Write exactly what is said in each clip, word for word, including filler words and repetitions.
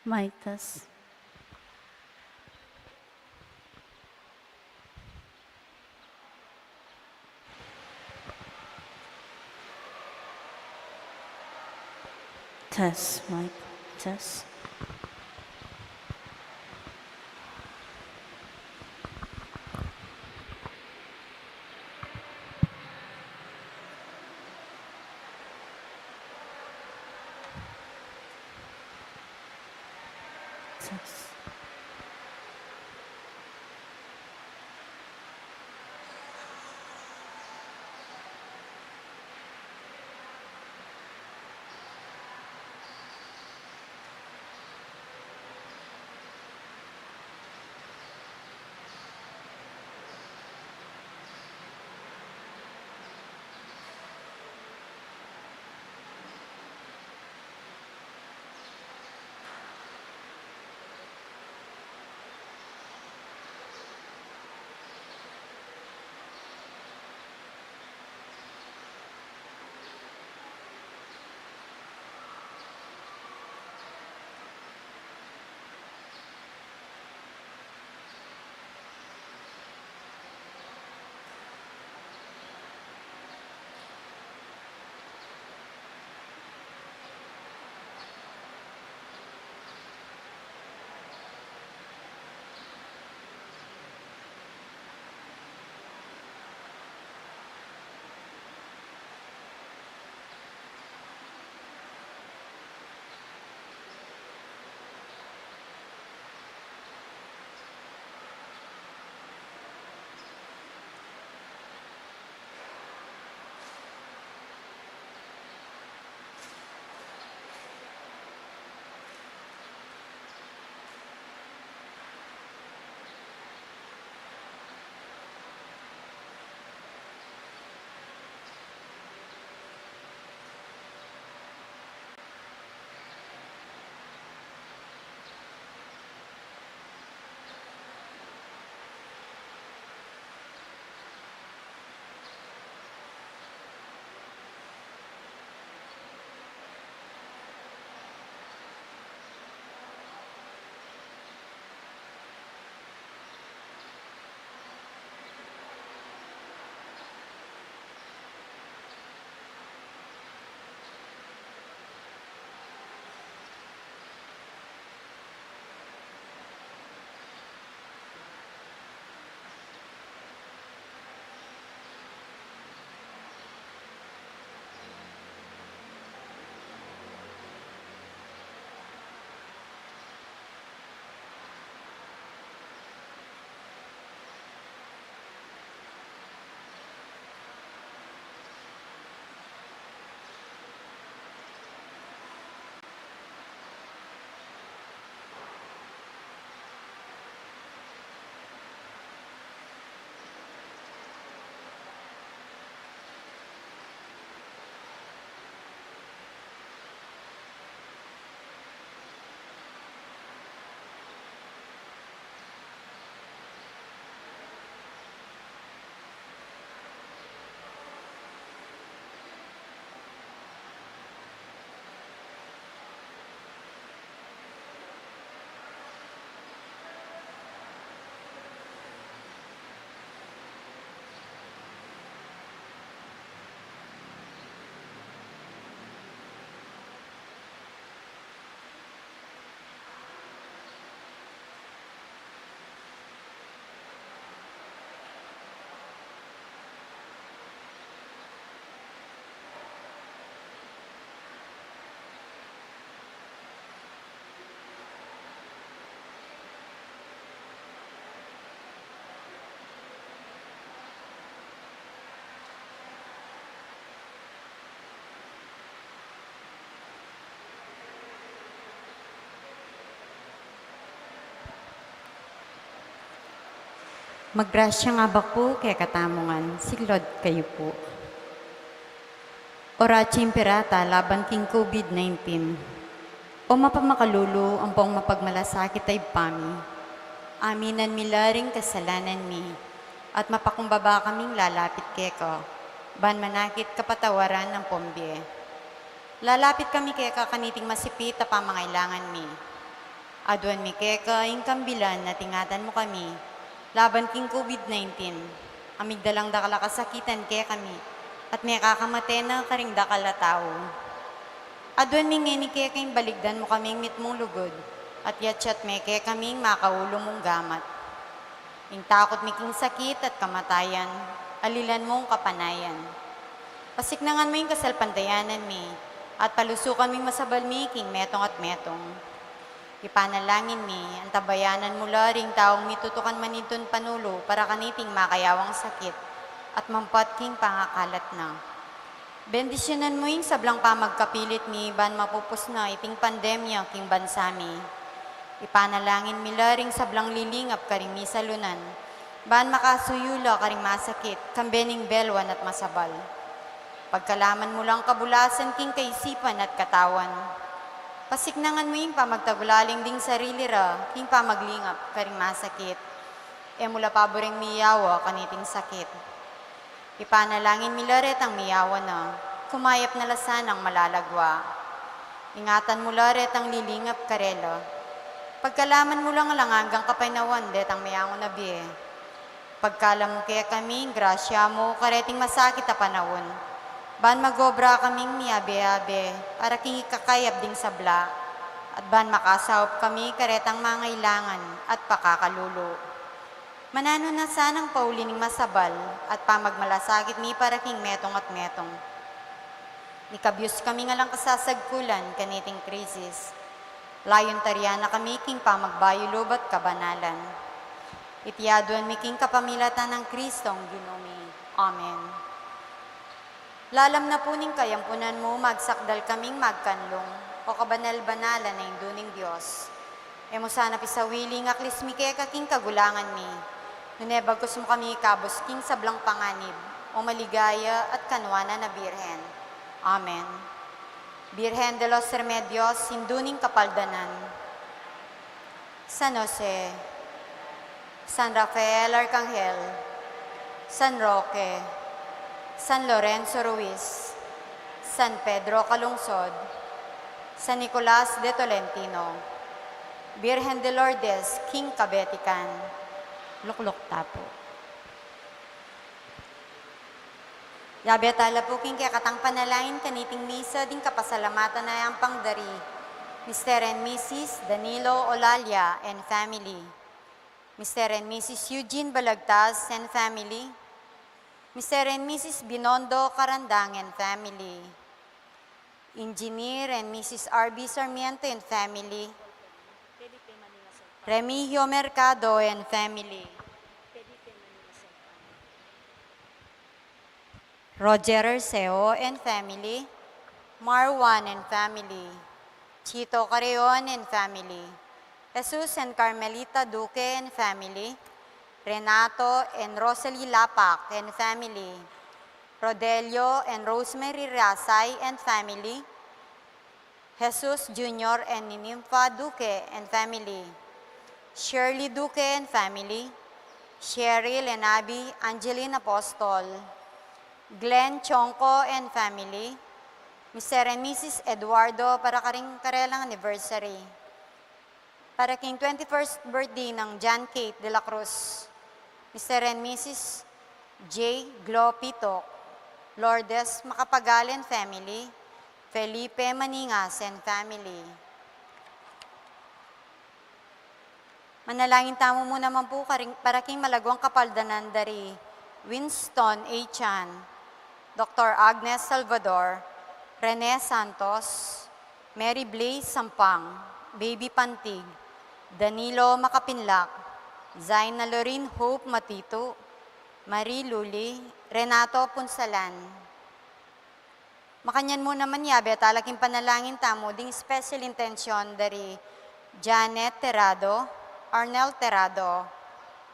Mic test. Test, mic test. Test. Maggrasya ing Ibpa ku kekatamu ngan, siklaud kayu pu. Oratio Imperata laban king COVID nineteen. O mapamakalulu ampong mapagmalasakit a Ibpa mi, aminan mi la ring kasalanan mi, at mapakumbaba kaming lalapit keka, ban manakit kapatawaran ampong bie. Lalapit kami keka kaniting masipit a pamangailangan mi. Aduan mi keka ing kambilan at ingatan mu kami laban king COVID nineteen, a migdalang dakal a kasakitan kekami, at mekakamate na karing dakal a tau. Aduan mi ngeni keka ing balikdan mu kaming mitmung lugud, at yatsat me kekami ing makaulu mung gamat. Ing takut mi king sakit at kamatayan, alilan mung kapanayan. Pasiknangan mu ing kasalpantayanan mi, at palusukan mu ing masabal mi king metung at metung. Ipanalangin mi, antabayanan mu la ring taung mitutukan manintun panulu para kaniting makayawang sakit at mampat king pangakalat na. Bendisyunan mu ing sablang pamagkapilit mi ban mapupus na iting pandemya king bansa mi. Ipanalangin mi la ring sablang lilingap karing misalunan, ban makasuyu la karing masakit, kambe ning belwan at masabal. Pagkalaman mu lang kabulasan king kaisipan at katawan. Pasiknangan mu ing pamagtagulaling ding sarili ra king pamaglingap karing masakit. E mu la paburing miyawa kaniting sakit. Ipanalangin mi la retang miyawa na, kumayap na la sanang malalagwa. Ingatan mu la retang lilingap karela. Pagkalaman mu lang alang anggang kapaynawan detang meangu na bie. Pagkalam mu kekami ing grasya mu kareting masakit a panaun, ban magobra kaming miyabe-abe para king ikakayap ding sabla, at ban makasaup kami karetang mangailangan at pakakalulu. Mananu na sanang pauli ning masabal at pamagmalasakit mi para king metung at metung. Mikabyus kaming alang kasasagkulan kaniting krisis. Layun tarian na kami king pamagbayu lub at kabanalan. Iti aduan mi king kapamilatan nang Kristong Ginu mi. Amen. Lalam na pu ning kayampunan mu, magsakdal kaming magkanlung, o kabanal-banalan a Indu ning Dios. E mu sana pisawili ing aklis mi keka king kagulangan mi, nune bagkus mu kami ikabus king sablang panganib, o maligaya at kanwanan a Birhen. Amen. Birhen de los Remedios, Indu ning Kapaldanan. San Jose, San Rafael Arcangel, San Roque, San Lorenzo Ruiz, San Pedro Calungsod, San Nicolas de Tolentino, Birhen de Lourdes, king kabetikan. Lukluk ta pu. Yabe tala pu king kekatang panalangin kaniting misa ding kapasalamatan a yampang dari Mister and Missus Danilo Olalia and family, Mister and Missus Eugene Balagtas and family, Mister and Missus Binondo Carandang and family, Engineer and Missus R B Sarmiento and family, Remigio Mercado and family, Roger Arceo and family, Marwan and family, Chito Carreon and family, Jesus and Carmelita Duque and family, Renato and Rosalie Lapac and family, Rodelio and Rosemary Rasay and family, Jesus Junior and Ninimfa Duque and family, Shirley Duque and family, Cheryl and Abby Angeline Apostol, Glenn Chonco and family, Mister and Missus Eduardo para karing karelang anniversary. Para king twenty-first birthday nang John Kate de la Cruz, Mister and Missus J Glo Pito, Lourdes Macapagal and family, Felipe Maningas and family. Manalangin tamu mu naman pu karing, para king malaguang kapaldanan dari Winston A Chan, Doktor Agnes Salvador, Rene Santos, Mary Blaze Sampang, Baby Pantig, Danilo Makapinlak, Zaina Lorin Hope Matitu, Marie Luli, Renato Punsalan. Makanyan mu naman yabe tala king panalangin tamu ding special intention dari Janet Terrado, Arnel Terrado,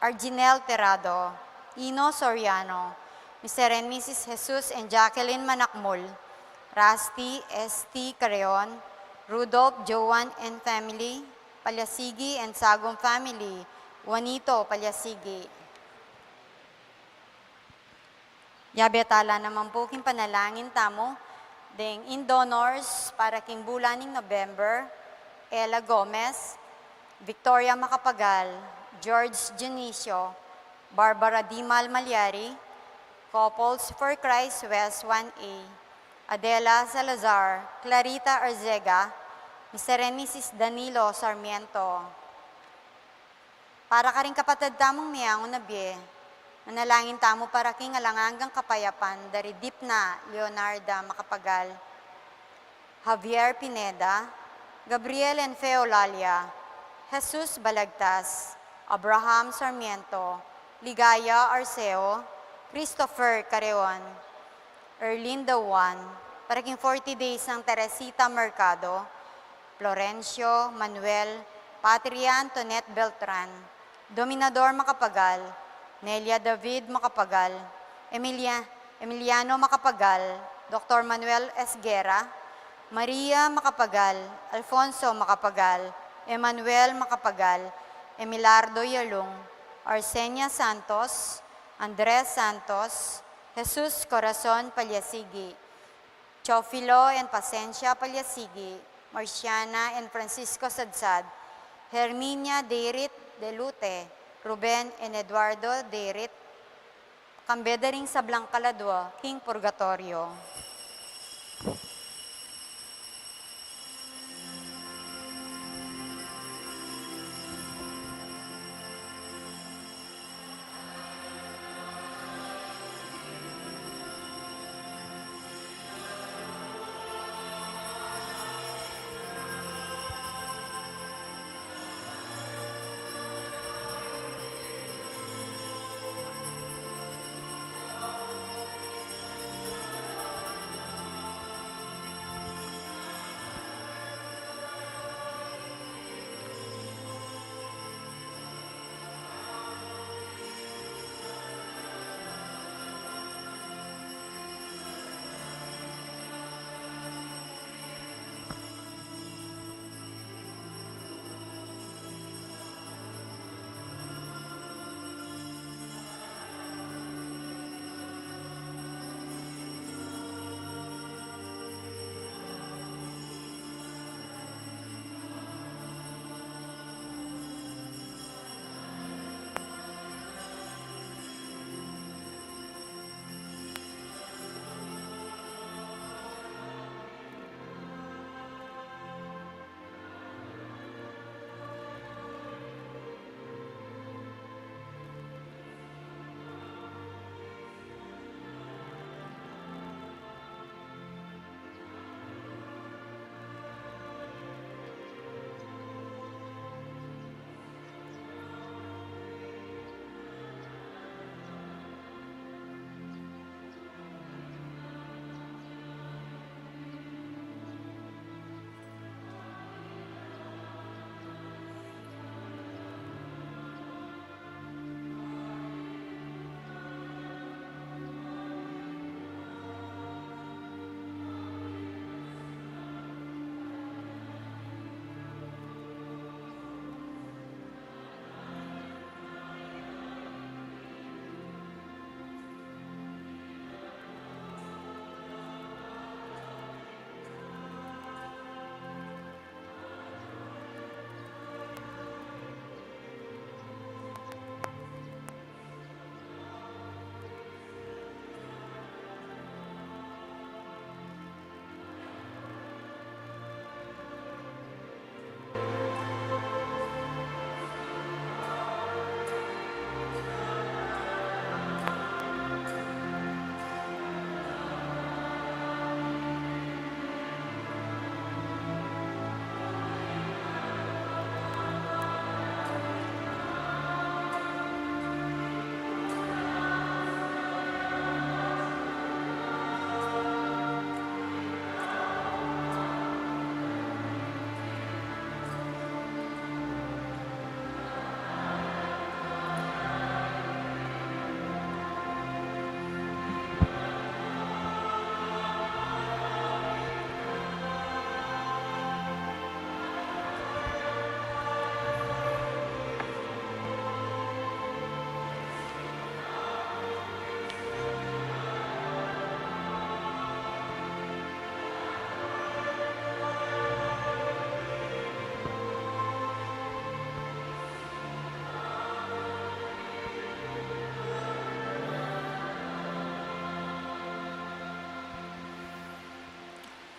Arginel Terrado, Ino Soriano, Mister and Missus Jesus and Jacqueline Manakmul, Rusty S T Carreon, Rudolph Joan and family, Palyasigi and Sagum family, Juanito Palyasigi. Yabe tala naman pu king panalangin tamu ding indonors para king bulan ning November, Ella Gomez, Victoria Macapagal, George Dionisio, Barbara Dimal Malyari, Couples for Christ West one A, Adela Salazar, Clarita Arcega, Mister and Missus Danilo Sarmiento. Para karing kapatad tamung meangu na bie, manalangin tamu para king alang anggang kapayapan da ri Dipna Leonarda Macapagal, Javier Pineda, Gabriel and Fe Eulalia, Jesus Balagtas, Abraham Sarmiento, Ligaya Arceo, Christopher Careon, Erlinda Juan, para king forty days nang Teresita Mercado, Florencio Manuel, Patria Antoinette Beltran, Dominador Macapagal, Nelia David Macapagal, Emilia-, Emiliano Macapagal, Doctor Manuel Esguerra, Maria Macapagal, Alfonso Macapagal, Emmanuel Macapagal, Emilardo Yalung, Arsenia Santos, Andres Santos, Jesus Corazon Palyasigi, Teofilo and Pasencia Palyasigi, Marciana and Francisco Sadsad, Herminia Deirit Delute, Ruben and Eduardo Deirit, kambe da ring sablang kaladua king purgatoryo.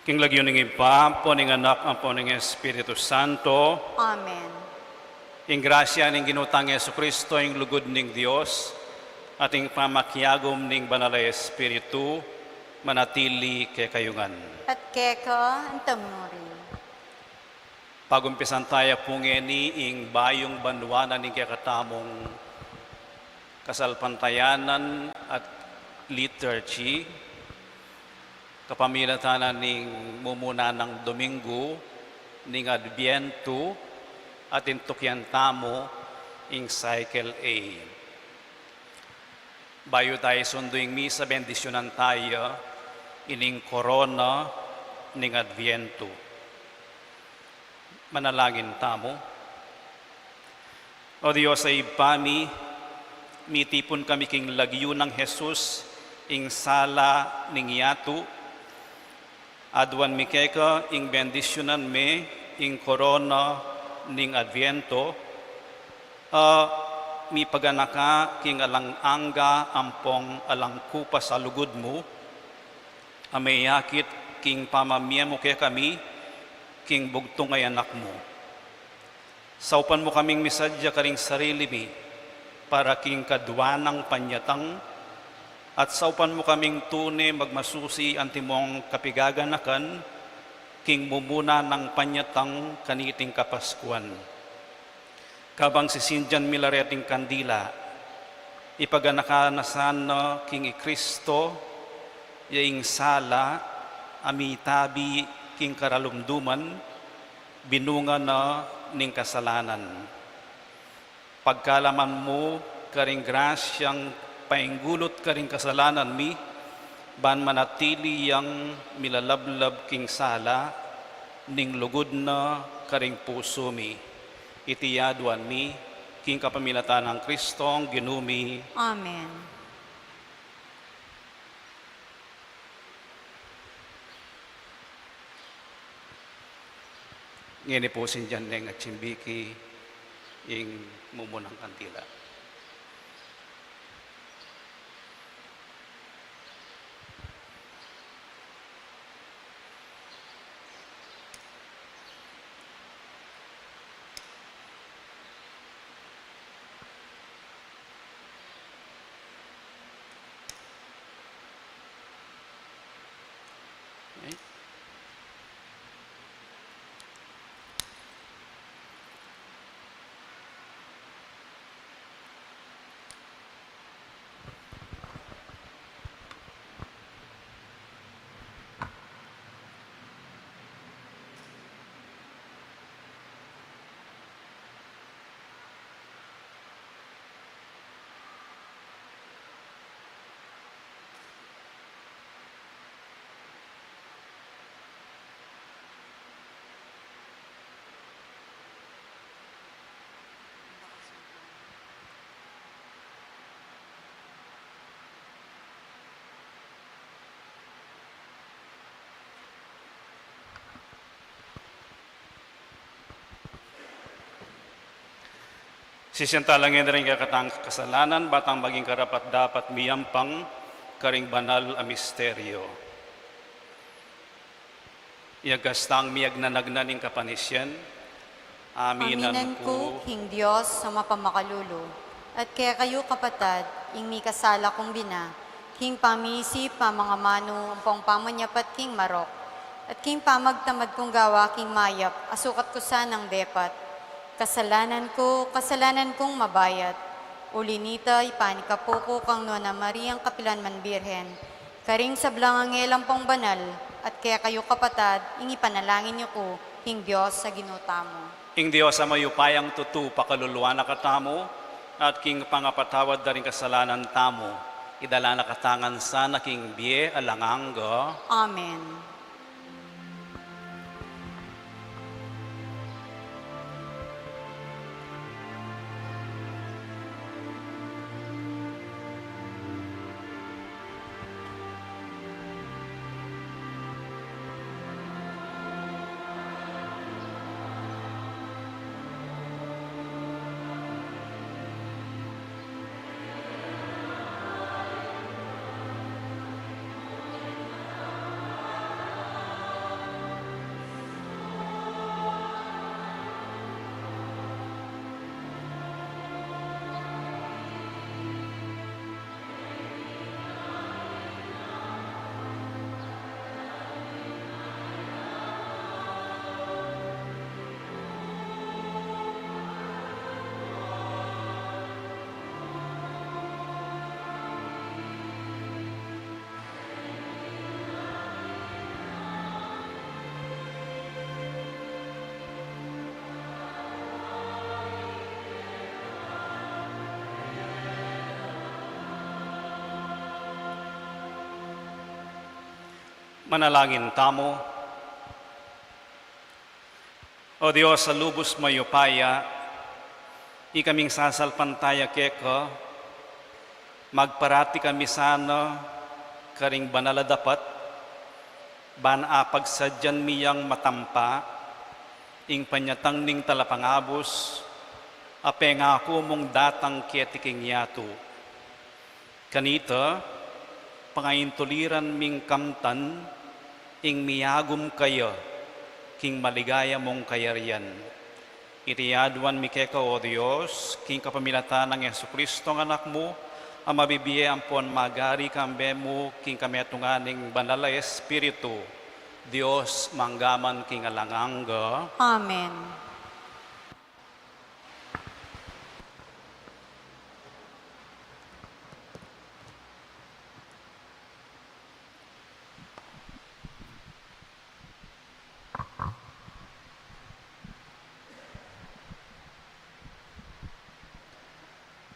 King lagyu ning Ibpa, ampo ning Anak, ampo ning Espiritu Santo. Amen. Ing grasya ning Ginu tang Jesucristo, ing lugud ning Dios, at ing pamakiagum ning Banal a Espiritu, manatili kekayu ngan. At keka antam mu rin. Pag-umpisan taya pu ngeni ing bayung banua na ning kekatamung kasalpantayanan at liturgy, kapamilatan na ning mumuna nang Domingo ning Adbientu, at intukian tamu ing Cycle A. Bayu taya isundu ing misa, bendisyunan taya ining korona ning Adbientu. Manalangin tamu. O Dios a Ibpa mi, mitipun kami king lagyu nang Jesus, ing sala ning yatu. Aduan mi keka ing bendisyunan me ing korona ning Adviento, a mipaganaka king alang angga ampong alang kupas a lugud mu, a meyakit king pamamie mu kekami king bugtung a Anak mu. Saupan mu kaming misadya karing sarili mi para king kadua nang panyatang, at saupan mu kaming tune magmasusi antimong kapigaganakan king mumuna nang panyatang kaniting Kapaskuan. Kabang sisindian mi la reting kandila, ipaganaka na sana king i Kristo, ya ing sala a mitabi king karalumduman, binunga na ning kasalanan. Pagkalaman mu karing grasyang painggulut karing kasalanan mi, ban manatili yang milalablab king sala ning lugud na karing pusu mi. Iti aduan mi king kapamilatan nang Kristong Ginu mi. Amen. Ngeni pu sindian neng atsimbiki ing mumunang kandila. Sisian tala ngeni ring kekatang kasalanan, ba tang maging karapat-dapat miyampang karing banal a misteryo. Iyagas tang miyagnanagnan ing kapanisian. Aminan Aminan ku ku king Dios a mapamakalulu, at kekayu, kapatad, ing mikasala kung bina, king pamisip, pamangamanu, ampong pamanyapat king marok, at king pamagtamad kung gawa king mayap, a sukat ku sanang depat. Kasalanan ku, kasalanan kung mabayat. Uli nita, ipanikapu ku kang Nuan a Mariang kapilan man Birhen, karing sablang anghel ampong banal, at kekayu, kapatad, ing ipanalangin yu ku king Dios a Ginu tamu. Ing Dios a mayupayang tutu pakaluluan na katamu, at king pangapatawad da ring kasalanan tamu, idala na katamu ngan sana king bie alang angga. Amen. Manalangin tamu. O Dios a lubus mayupaya, ikaming sasalpantaya keka, magparati kami sana karing banal a dapat, ban apagsadyan mi yang matampa ing panyatang ning Talapangabus a pengaku mung datang keti king yatu. Kanita, pangaintuliran ming kamtan ing miyagum kaya king maligaya mung kayarian. Iti aduan mi keka, O Dios, king kapamilatan nang Jesucristo a Anak mu, a mabibie ampon magari kambe mu king kametungan ning Banal a Espiritu, Dios mangga man king alang angga. Amen.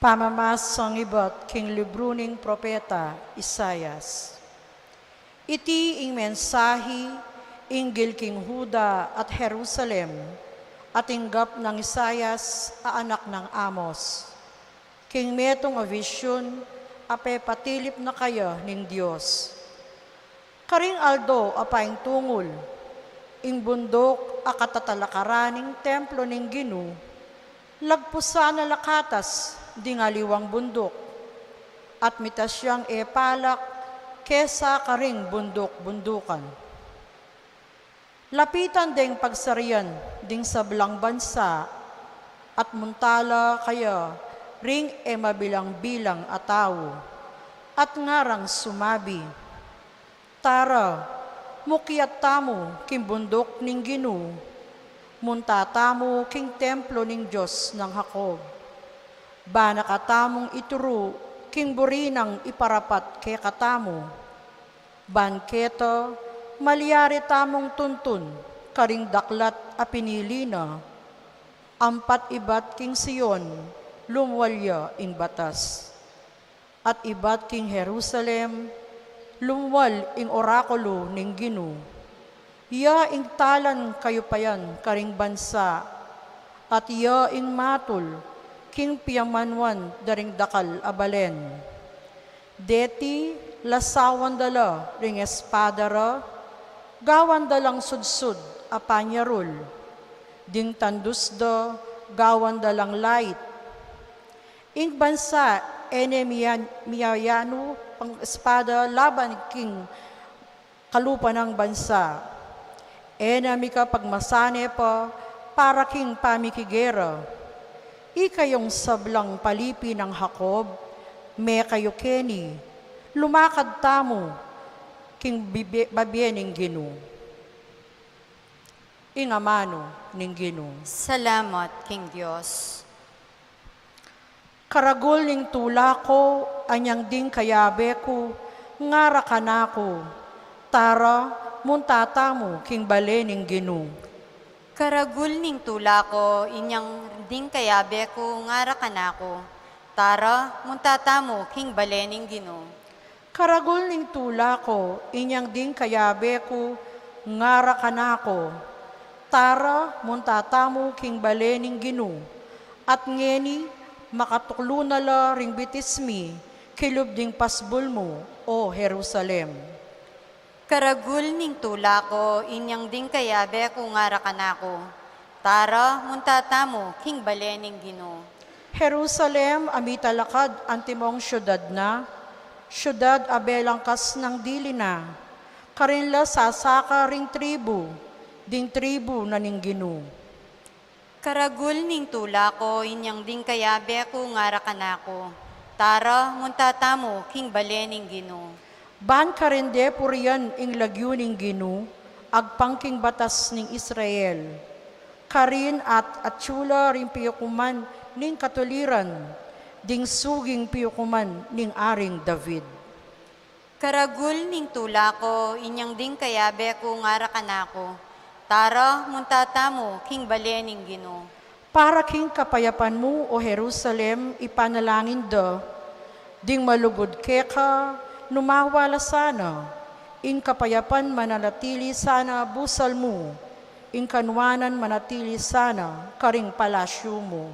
Pamamasang ibat king libru ning propeta Isaias. Iti ing mensahi inggil king Juda at Jerusalem, a tinggap nang Isaias a anak nang Amos. King metung a vision a pepatilip na kaya ning Dios. Karing aldo a paintungul, ing bunduk a katatalakaran ning templo ning Ginu, lagpusan na la katas ding aliwang bunduk, at mitas yang e palak kesa karing bunduk-bundukan. Lapitan deng pagsarian ding sablang bansa, at munta la kaya ring e mabilang-bilang a tau, at ngarang sumabi, "Tara, mukyat tamu king bunduk ning Ginu, munta tamu king templo ning Dios nang Jacob. Ban na katamung ituru king buri nang iparapat kekatamu. Ban keta, malyari tamung tuntun karing daklat a pinili na, ampat ibat king Sion, lumwal ya ing batas. At ibat king Jerusalem, lumwal ing orakulu ning Ginu. Ya ing talan kayupayan karing bansa, at ya ing matul king piamanuan da ring dakal a balen. Deti lasawan da la ring espada ra, gawan da lang sudsud a panyarul. Ding tandus da, gawan da lang lait." Ing bansa e ne miyan-, miyayanu pang espada laban king kalupa nang bansa. E na mikapagmasane pa para king pamikigera. Ikayung sablang palipi nang Jacob, me kayu keni, lumakad tamu king bibe-, babie ning Ginu. Ing amanu ning Ginu. Salamat king Dios. Karagul ning tula ku, inyang ding kayabe ku, ngara kanaku, "Tara, munta tamu king bale ning Ginu." Karagul ning tula ku, inyang ding kayabe ku, ngara kanaku, "Tara, munta tamu king bale ning Ginu." Karagul ning tula ku, inyang ding kayabe ku, ngara kanaku, "Tara, munta tamu king bale ning Ginu." At ngeni, makatuklu na la ring bitis mi kilub ding pasbul mu, O Jerusalem. Karagul ning tula ku, inyang ding kayabe ku, ngara kanaku, "Tara, munta tamu king bale ning Ginu." Jerusalem, a mitalakad antimong siudad na, siudad a belangkas nang dili na, karin la sasaka ring tribu, ding tribu na ning Ginu. Karagul ning tula ku, inyang ding kayabe ku, ngara kanaku, "Tara, munta tamu king bale ning Ginu." Ban karin de purian ing lagyu ning Ginu, agpang king batas ning Israel. Karin at atyu la ring piukuman ning katuliran, ding suging piukuman ning Aring David. Karagul ning tula ku, inyang ding kayabe ku, ngara kanaku, "Tara, munta tamu king bale ning Ginu." Para king kapayapan mu, O Jerusalem, ipanalangin da, ding malugud keka, numawa la sana, Ing kapayapan mananatili sana busal mu, ing kanuanan manatili sana karing palasyu mu.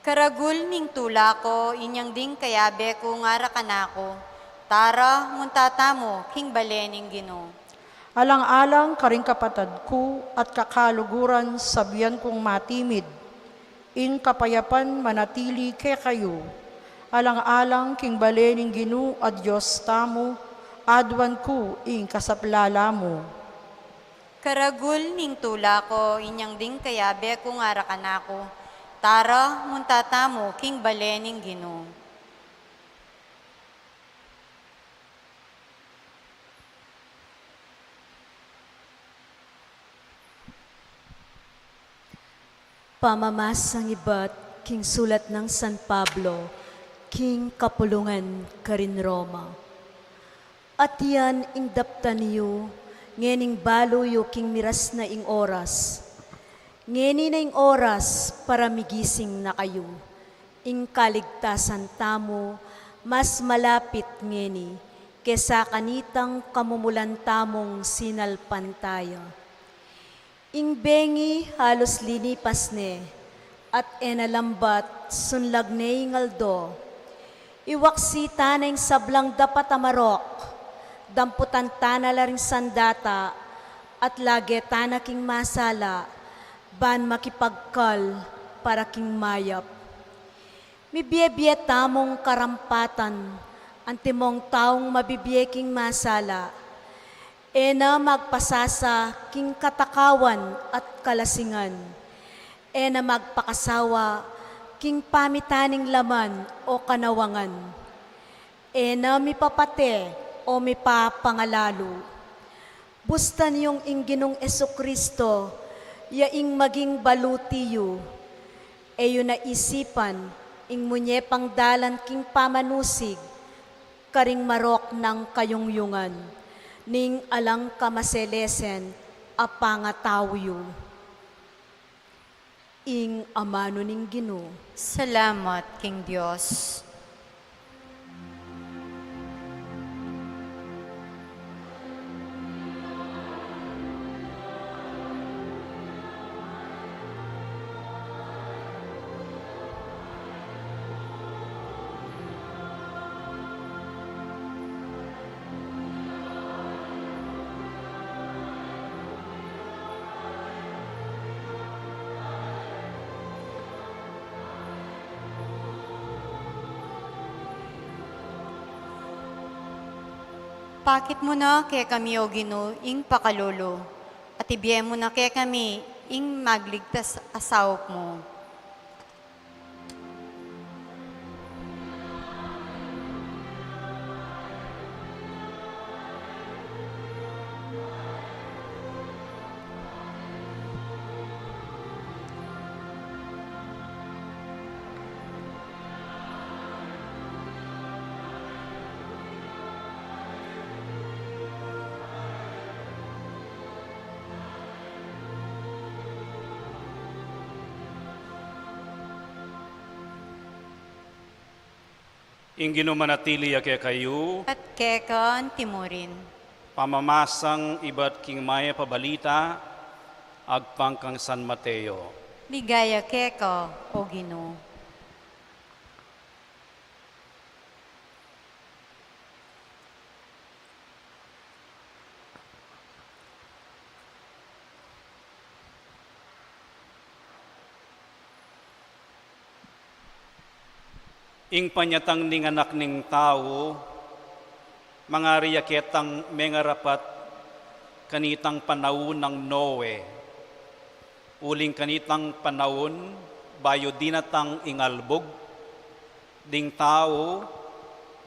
Karagul ning tula ku, inyang ding kayabe ku ngara kanaku, tara, munta tamu king bale ning Ginu. Alang-alang karing kapatad ku at kakaluguran, sabian kung matimid, ing kapayapan manatili kekayu. Alang-alang king bale ning Ginu a Dios tamu, aduan ku ing kasaplala mu. Karagul ning tula ku, inyang ding kayabe ku ngara kanaku, tara, munta tamu king bale ning Ginu. Pamamasang ibat king sulat nang San Pablo king kapulungan karin Roma. Atian ing daptan yu, ngening balu yu king miras na ing oras. Ngeni na ing oras para migising na kayu. Ing kaligtasan tamu mas malapit ngeni kesa kanitang kamumulan tamung sinalpantaya. Ing bengi halus linipas ne, at e na lambat sunlag ne ing aldo. Iwaksi ta na ing sablang dapat a marok, damputan ta na la ring sandata, at lage ta na king masala, ban makipagkal para king mayap. Mibie-bie tamung karampatan, antimong taung mabibie king masala. E na magpasasa king katakawan at kalasingan. E na magpakasawa king pamitaning laman o kanawangan. E na mipapate o mipapangalalu. Bustan yung ing Ginung Jesucristo, ya ing maging baluti yu. E yu na isipan ing munye pang dalan king pamanusig, karing marok nang kayungyungan, ning alang kamaselesen a pangatau yu. Ing amanu ning Ginu. Salamat king Dios. Pakit mu na kekami, O Ginu, ing pakalulu, at ibie mu na kekami ing magligtas a saup mu. Ing Ginu manatili ya kekayu. At keka antimurin. Pamamasang ibat king Mayap a Balita agpang kang San Mateo. Ligaya keka, O Ginu. Ing panyatang ning Anak ning Tau, mangari ya ketang mengarapat kanitang panaun nang Noe. Uling kanitang panaun, bayu dinatang ing albug, ding tau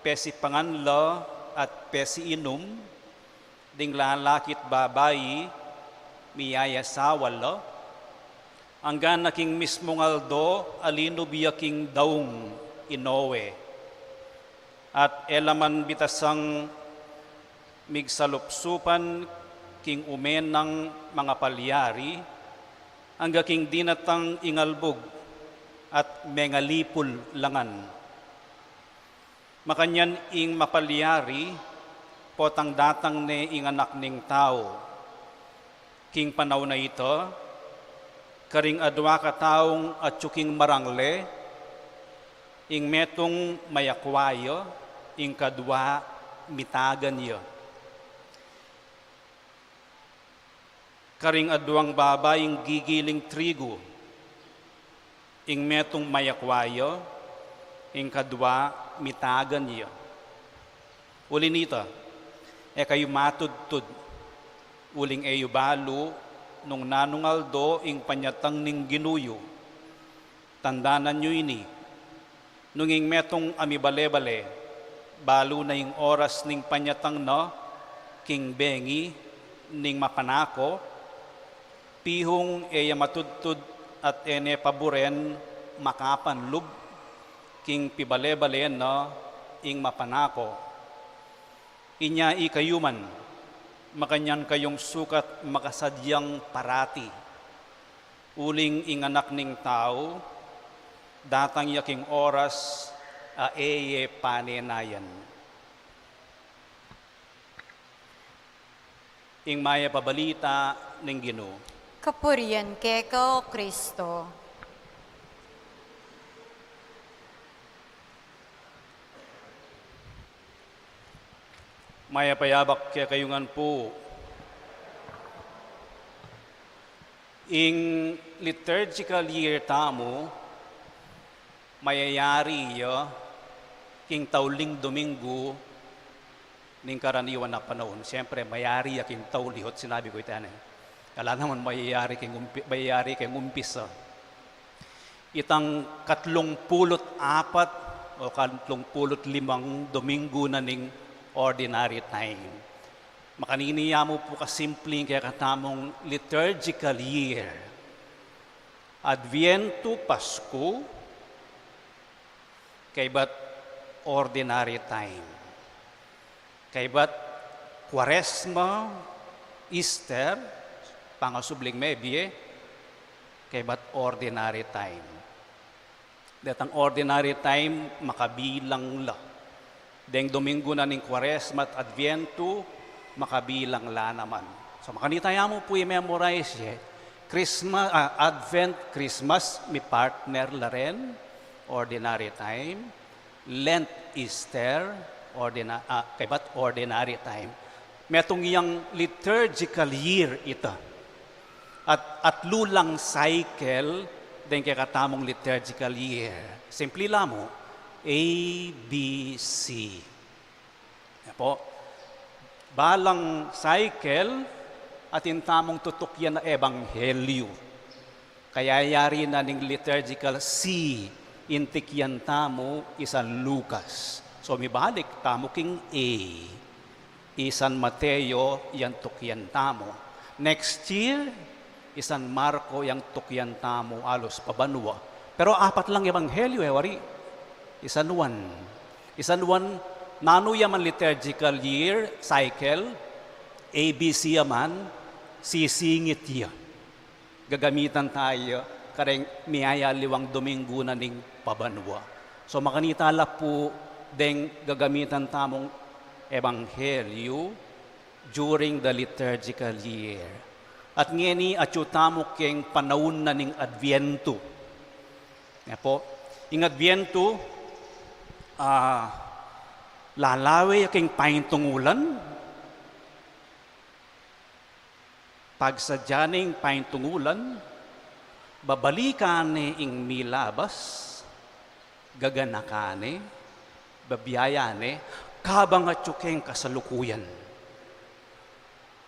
pesipangan la at pesiinum, ding lalaki at babai miyayasawa la, anggang king mismung aldo a linub ya king daung i Noe. At e la man bitasang migsalupsupan king ume nang mangapalyari, anggang king dinatang ing albug at mengalipul la ngan. Makanyan ing mapalyari, Potang datang ne ing Anak ning Tau. King panaun a ita, karing adua kataung atyu king marangle, ing metung mayakwa ya, ing kadua mitagan ya. Karing aduang baba ing gigiling trigu, ing metung mayakwa ya, ing kadua mitagan ya. Uli nita, e kayu matudtud, uling e yu balu nung nanung aldo ing panyatang ning Ginu yu. Tandanan yu ini, nung ing metung a mibale-bale, balu na ing oras ning panyatang na king bengi ning mapanako, pihung e ya matudtud at e ne paburen makapanlub king pibale-bale na ing mapanako. Inya ikayu man, makanyan kayung sukat makasadyang parati. Uling ing Anak ning Tau, datang ya king oras a e ye panenayan. Ing mayap a balita ning Ginu. Kapurian keka, O Kristo. Mayap a yabak kekayu ngan pu. Ing liturgical year tamu, mayayari ya king tauling Dominggu ning karaniwan a panaun. Siyempre, mayari ya king tauli, ho't sinabi ku ita ne. Ala naman mayayari king umpi-, mayayari king umpisa. Itang katlung pulu't apat o katlung pulu't limang Dominggu na ning ordinary time. Makanini ya mu pu kasimple ing kekatamung liturgical year. Adviento, Pasku, kaybat ordinary time. Kaybat Kuaresma, Easter, pangasubling mebie, kaybat ordinary time. Detang ordinary time, makabilang la. Deng Dominggu na ning Kuaresma at Adviento, makabilang la naman. So, makanita ya mu pu i-memorize ye. Christmas, ah, Advent, Christmas, mi-partner la ren, ordinary time. Lent, Easter, ordina-, ah, kaybat ordinary time. Metung yang liturgical year ita. At, atlu lang cycle deng kekatamung liturgical year. Simple la mu, A, B, C. Apo, balang cycle, atin tamung tutukyan a ebanghelyu. Kayayari na ning liturgical C, ing tukyan tamu i San Lucas. So, mibalik tamu king A. I San Mateo, yang tukyan tamu. Next year, i San Marco, yang tukyan tamu, alus pabanua. Pero apat lang ebanghelyu, e wari. I San Juan. I San Juan, nanu ya man liturgical year, cycle, A B C ya man, sisingit ya. Gagamitan taya kareng miyayaliwang Dominggu na ning pabanua. So, makanita la pu deng gagamitan tamung ebanghelyu during the liturgical year. At ngeni, atyu tamu keng panaun na ning Adviento. Apo, ing Adviento, ah, lalawe ya keng paintungulan, pagsadya ne ing paintungulan, babalikan ne ing milabas, gaganakan ne, babiayan ne, kabang atyu keng kasalukuyan.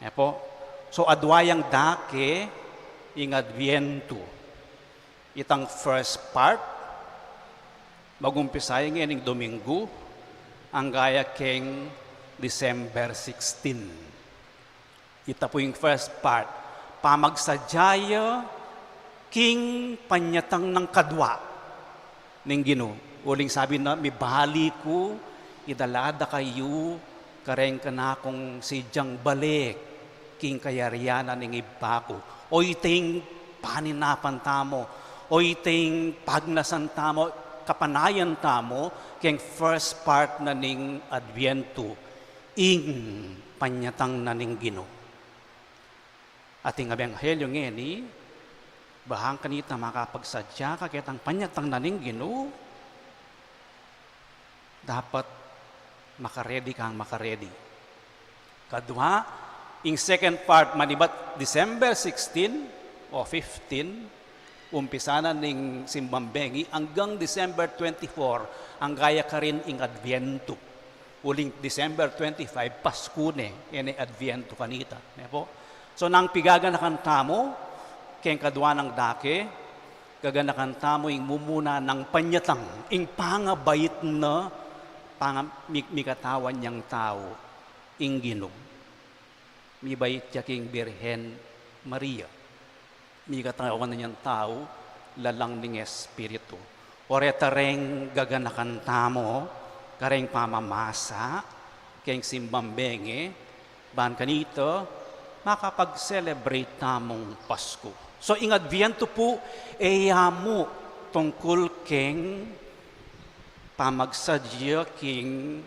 Apo, so adua yang dake ing Adviento. Itang first part, magumpisa ya ngening Dominggu, angga ya keng December sixteen. Ita pu ing first part, pamagsadya ya king panyatang nang kadua ning Ginu. Uling sabi na, mibalik ku, idala da kayu kareng kanakung sadyang bale king kayarian na ning Ibpa ku. O ita ing paninapan tamu, o ita ing pagnasan tamu, kapanayan tamu keng first part na ning Adviento. Ing panyatang na ning Ginu. At ing ebanghelyo ngeni, bang kanita makapagsadya ka ketang panyatang na ning Ginu, dapat makaredi kang makaredi. Kadua, ing second part, manibat December sixteen o fifteen, umpisa na ning simbang bengi anggang December twenty-four, angga ya karin ing Adviento. Uling December twenty-five, Pasku ne, e ne Adviento kanita. Ne pu? So, nung pigaganakan tamu keng kadua nang dake, gaganakan tamu ing mumuna nang panyatang, ing pangabait na, panga-, mi-, mikatawan yang tau, ing Ginu. Mibait ya king Birhen Maria. Mikatawan yang tau, lalang ning Espiritu. O reta reng gaganakan tamu kareng pamamasa keng simbang bengi, ban kanita makapag-celebrate tamung Pasku. So, ing Adviento pu, e ya mu tungkul keng pamagsadya king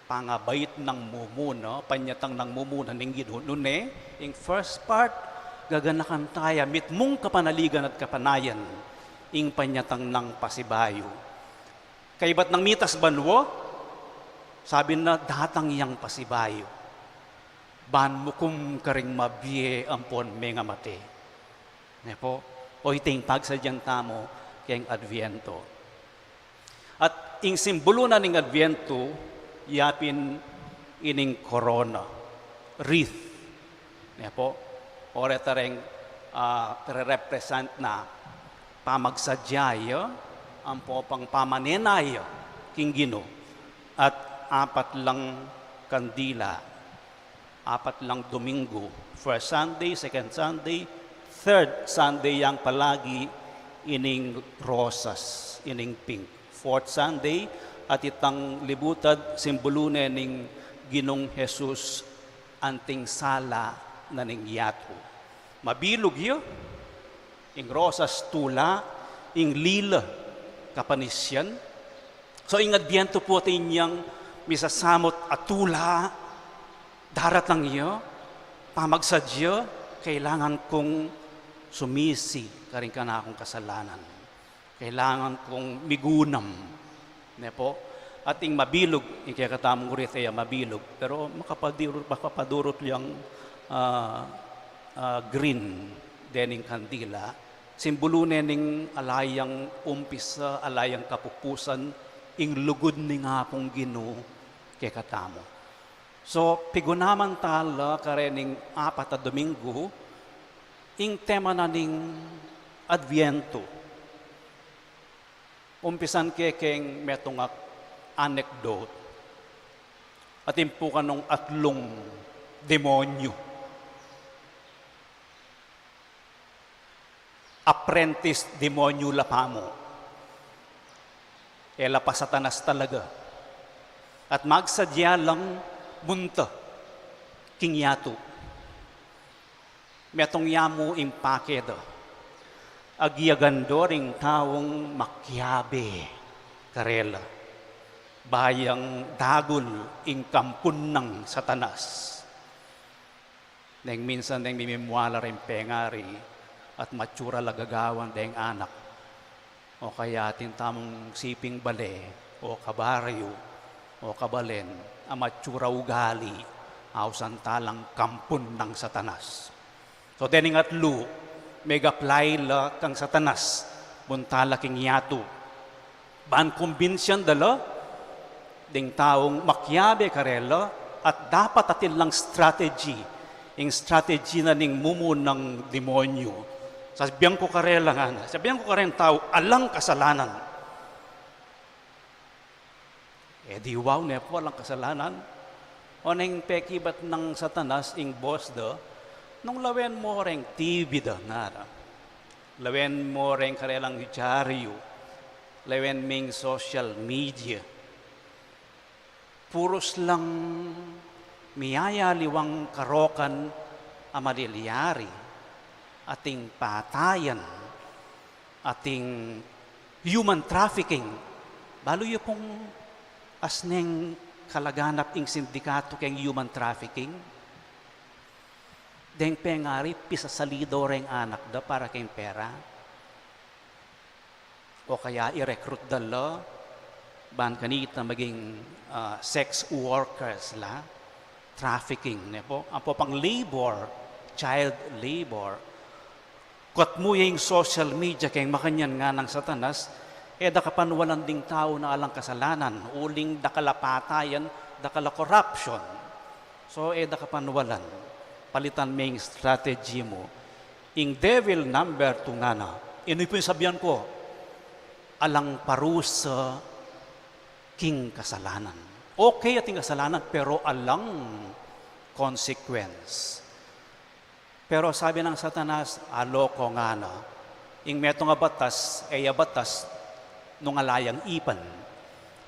pangabait nang mumuna, panyatang nang mumuna ning Ginu. Nune, ing first part, gaganakan taya mitmung kapanaligan at kapanayan, ing panyatang nang pasibayu. Kaybat nang mitas banua, sabi na, datang yang pasibayu ban mukum karing mabie ampon mengamate. Ne pu? O iti ing pagsadyan tamu keng Adviento. At ing simbulu na ning Adviento, yapin ining korona, wreath. Ne pu? O reta reng, ah, rerepresent na pamagsadya ya, ampo pang pamanenaya king Ginu, at apat lang kandila, apat lang Domingo, first Sunday, second Sunday, third Sunday yang palagi ining rosas, ining pink. Fourth Sunday, at itang libutad, simbulu ne ning Ginung Jesus anting sala na ning yatu. Mabilug ya, ing rosas tula, ing lila kapanisian. So, ing Adviento pu atin yang misasamut a tula, daratang ya, pamagsadya, kailangan kung sumisi karing kanakung kasalanan. Kailangan kung migunam. Ne pu? At ing mabilug, ing kekatamung wreath e ya mabilug, pero makapadurut, makapadurut yang, ah, ah, green dening kandila. Simbulu ne ning ala yang umpisa, ala yang kapupusan, ing lugud ning Apung Ginu kekatamu. So, pigunaman tala karening apat a Domingo, ing tema na ning Adviento. Umpisan ke keng metung a anecdote. Atin pu kanung atlung demonyu. Apprentice demonyu la pamu. E la pa Satanas talaga. At magsadya lang munta king yatu. Metung ya mu ing pake da. Agyagan do ring taung makiabe karela. Ba yang dagul ing kampun nang Satanas. Neng minsan neng mimimwala ring pengari at matsura la gagawan deng anak. O kaya atin tamung siping bale, o kabaryu, o kabalen, a matsura ugali, ausan talang kampun nang Satanas. So, dening atlu, meg-apply la kang Satanas, munta la king yatu. Ban kumbinsian da la, ding taung makiabe karela, at dapat atin lang strategy, ing strategy na ning mumunang demonyu. Sabian ku karela ngana, sabian ku kareng tau, alang kasalanan. E di wow, ne pu, alang kasalanan. O neng pekibat nang Satanas, ing boss da, nung lawen mo reng T V da, ngara. Lawen mo reng karelang dyaryu, lawen ming social media. Purus lang miyayaliwang karokan a malilyari, ating patayan, ating human trafficking. Balu yu pung asneng kalaganap ing sindikato keng human trafficking, deng pengari pisasali da reng anak da para keng pera. O kaya i-recruit da la, ban kanita maging, ah, sex workers la, trafficking, ne po? Ampo pang labor, child labor. Kat mu ya ing social media keng makanyan nganang Satanas, e da kapanwalan ding tau na alang kasalanan, uling dakal a patayan, dakal a corruption. So, e da kapanwalan. Palitan me ing strategy mu. Ing devil number two ngana. Ini pu ing sabian ku, alang parusa king kasalanan. Okay ating kasalanan, pero alang consequence. Pero sabi nang Satanas, "A loko," ngana, "ing metung a batas, e ya batas nung ala yang ipan.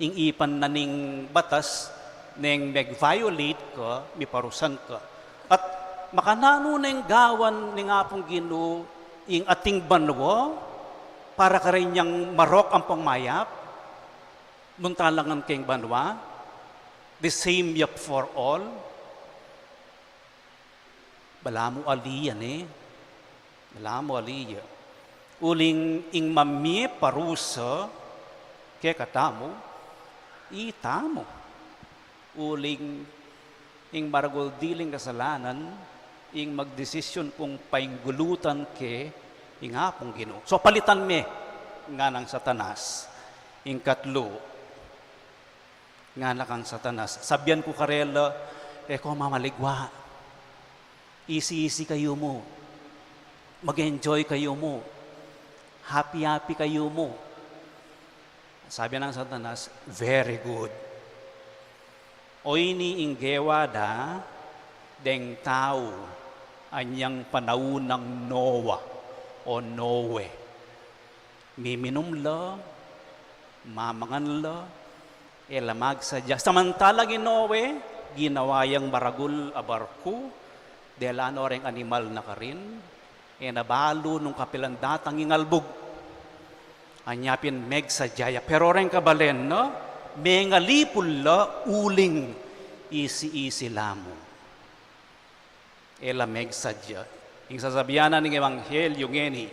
Ing ipan na ning batas, neng meg-violate ka, miparusan ka." At makananu neng gawan ning Apung Ginu ing ating banua para karenyang marok ampong mayap? Nung talangan keng banua, the same yap for all? Balamu ali ya, ne? Balamu ali ya. Uling ing mamie parusa kekatamu, itamu. Uling ing maragul diling kasalanan, ing magdesisyon kung painggulutan ke ing Apung Ginu. So, palitan me, nganang Satanas. Ing katlu, ngana kang Satanas, sabian ku karela, "E ko mamaligwa. Isi-isi kayu mu. Mag-enjoy kayu mu. Happy-happy kayu mu." Sabi nang Satanas, "Very good. O ini ing gewa da deng tau anyang panaun nang Noah o Noe. Miminum la, mamangan la, e la magsadya. Samantalang i Noe, ginawa yang maragul a barku, dela no reng animal na karin, e na balu nung kapilan datang ing albug. Anya pin megsadya ya. Pero reng kabalen na, mengalipul la uling isi-isi la mu." E la megsadya. Ing sasabian na ning ebanghelyo ngeni,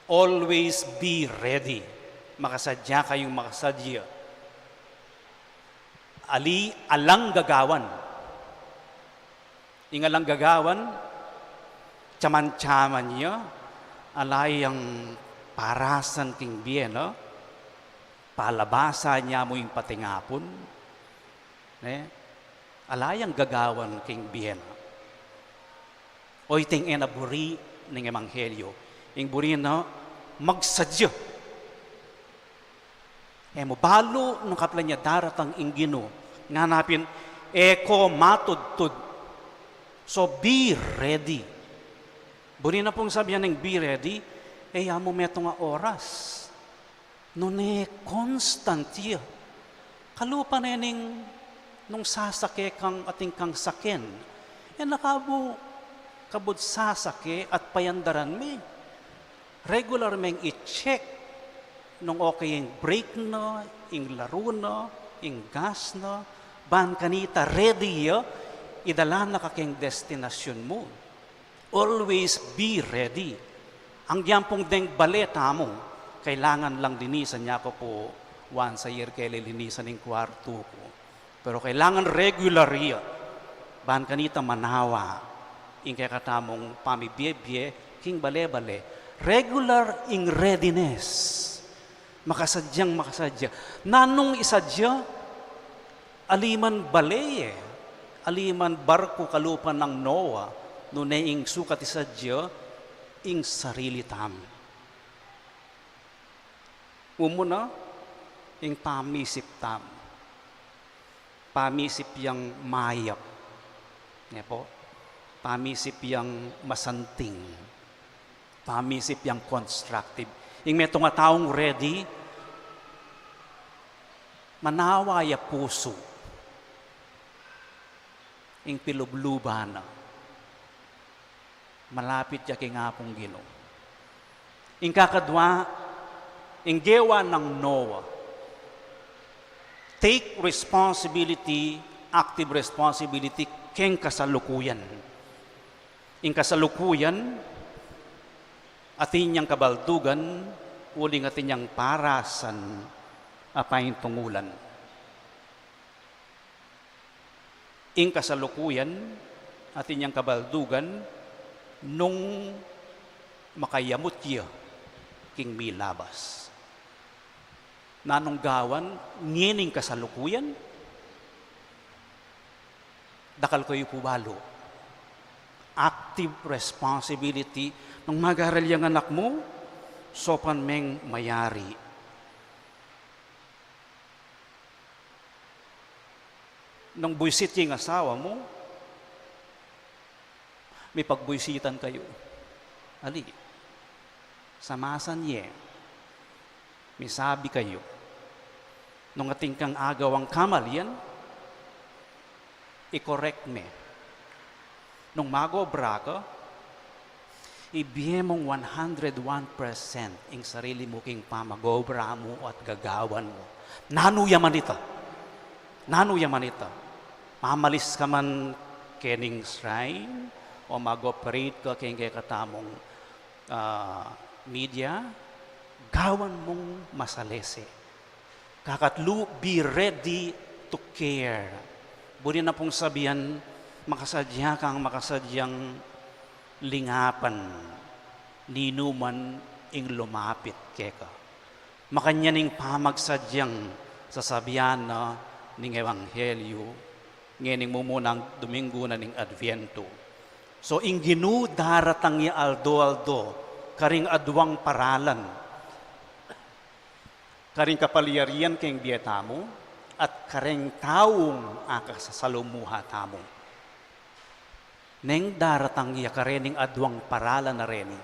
always be ready. Makasadya kayung makasadya. Ali, alang gagawan. Ing alang gagawan, caman-caman ya, ala yang parasan king bie na, palabasan ya mu ing patingapun, ne? Ala yang gagawan king bie na. O iting e na buri ning ebanghelyo. Ing buri na magsadya. E mu balu nung kapilan ya daratang ing Ginu. Ngana pin, e ko matudtud. So be ready. Buri na pung sabian ning be ready, e ya mu metung a oras. Nune constant ya. Kalupa ne ning nung sasake kang atin kang saken. E na kabu, kabud sasake at payandaran me. Regular meng i-check nung okay ing brake na, ing laru na, ing gas na, ban kanita ready ya, idala na ka keng destinasyon mu. Always be ready. Ang gyampung deng bale tamu, kailangan lang linisan ya ku pu once a year ke lilinisan ing kwartu ku. Pero kailangan regular ya. Ban kanita manawa ing kekatamung pamibie-bie king bale-bale. Regular ing readiness. Makasadyang makasadya. Nanung isadya, ali man bale, e, ali man barku kalupa nang Noah, nune ing sukat isadya, ing sarili tamu. Umuna, ing pamisip tamu. Pamisip yang mayap. Ne po? Pamisip yang masanting. Pamisip yang constructive. Ing metung a taung ready, manawa ya pusu. Ing pilubluban na. Malapit ya king Apung Ginu. Ing kakadwa, ing gewa nang Noah. Take responsibility, active responsibility, keng kasalukuyan. Ing kasalukuyan, atin yang kabaldugan, uling atin yang parasan a paintungulan. Ing kasalukuyan, atin yang kabaldugan, nung makayamut ya king milabas. Nanung gawan ngening kasalukuyan? Dakal kayu pu balu. Active responsibility. Nung mag-aral yang anak mu, saupan meng mayari. Nung buisit ya ing asawa mu, mipagbuisitan kayu. Ali, samasan ye, misabi kayu. Nung atin kang agawang kamalian, i-correct me. Nung mag-obra ka, ibie mung one hundred one percent ing sarili mu king pamag-obra mu at gagawan mu. Nanu ya man ita? Nanu ya man ita? Mamalis ka man kening shrine o mag-operate ka keng kekatamung, ah, media, gawan mung masalese. Kakatlu, be ready to care. Buri na pung sabian, makasadya kang makasadyang lingapan ninuman ing lumapit keka. Makanyan ing pamagsadyang sasabian na ning ebanghelyu, ngening mumunang Domingo na ning Adviento. So, ing Ginu daratang ya aldo-aldo, karing aduang paralan, karing kapalyarian keng bie tamu, at kareng taung akasasalumuha tamu. Neng daratang ya karening aduang paralan a reni,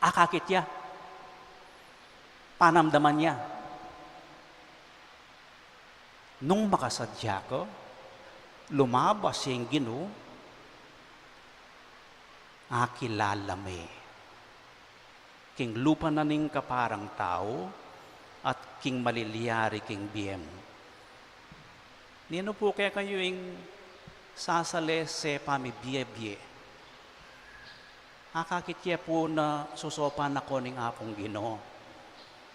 akakit ya, panamdaman ya. Nung makasadya ka, lumabas ya ing Ginu, akilala me king lupa na ning kaparang tau at king malilyari king bie mu. Ninu pu kekayu ing sasalese pamibie-bie? Akakit ye pu na susaupan na ko ning Apung Ginu.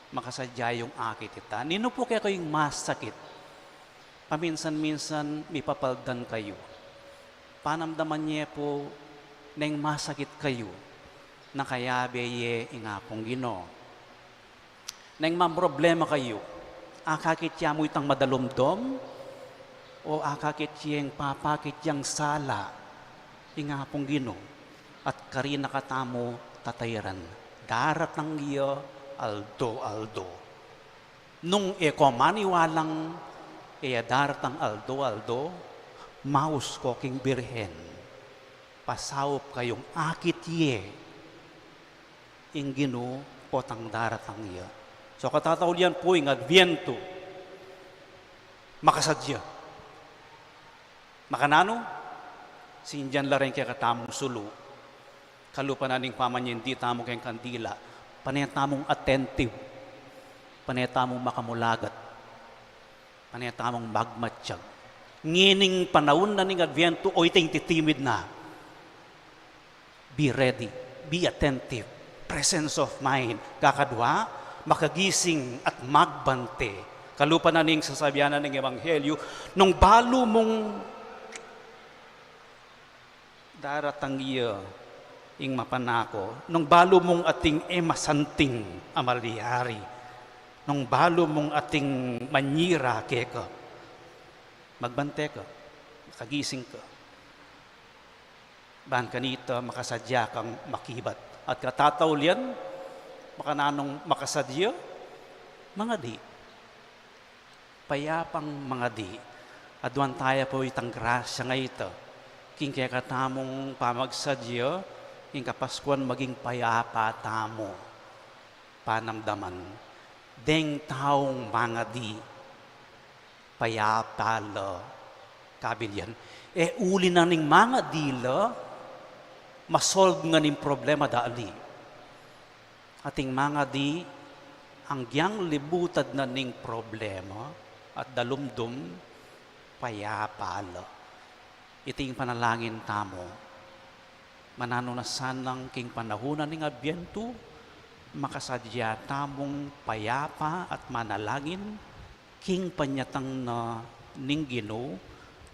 Makasadya yung akit ita. Ninu pu kekayu ing masakit? Paminsan-minsan mipapaldan kayu. Panamdaman ye pu neng masakit kayu, na kayabe ye ing Apung Ginu. Neng mamroblema kayu, akakit ya mu itang madalumdom, o akakit yeng papakit yang sala ing Apung Ginu, at karin na katamu tatairan, daratang ya aldo-aldo. Nung e ko maniwalang e ya daratang aldo-aldo, maus ko king Birhen. Pasaup kayung akit ye ing Ginu potang daratang ya. So, katataulian pu ing Adviento, makasadya. Makananu? Sindian la reng kekatamung sulu. Kalupa na ning pamanyindi tamu keng kandila, pane tamung attentive, pane tamung makamulagat, pane tamung magmatyag. Ngening panaun na ning Adviento, o iting titimid na. Be ready, be attentive, presence of mind. Kakadwa, makagising at magbante. Kalupa na ning sasabian na ning Ebanghelyo, nung balu mung daratang ya ing mapanako, nung balu mung ating e masanting a malyari, nung balu mung ating manyira keka, magbante ka, makagising ka. Ban kanita, makasadya kang makibat. At katataulian, makananung makasadya? Mangadi. Payapang mangadi. Aduan taya pu itang grasya nga ita. King kekatamung pamagsadya, king Kapaskuan maging payapa tamu. Panamdaman, deng taung mangadi, payapa la kabilian. E uli na ning mangadi la, masolve ngan ing problema da ali. Ating mangadi, agyang libutad na ning problema, at dalumdum, payapa la. Iti ing panalangin tamu. Mananu na sanang king panahunan ning Adbientu, makasadya tamung payapa at manalangin king panyatang na ning Ginu,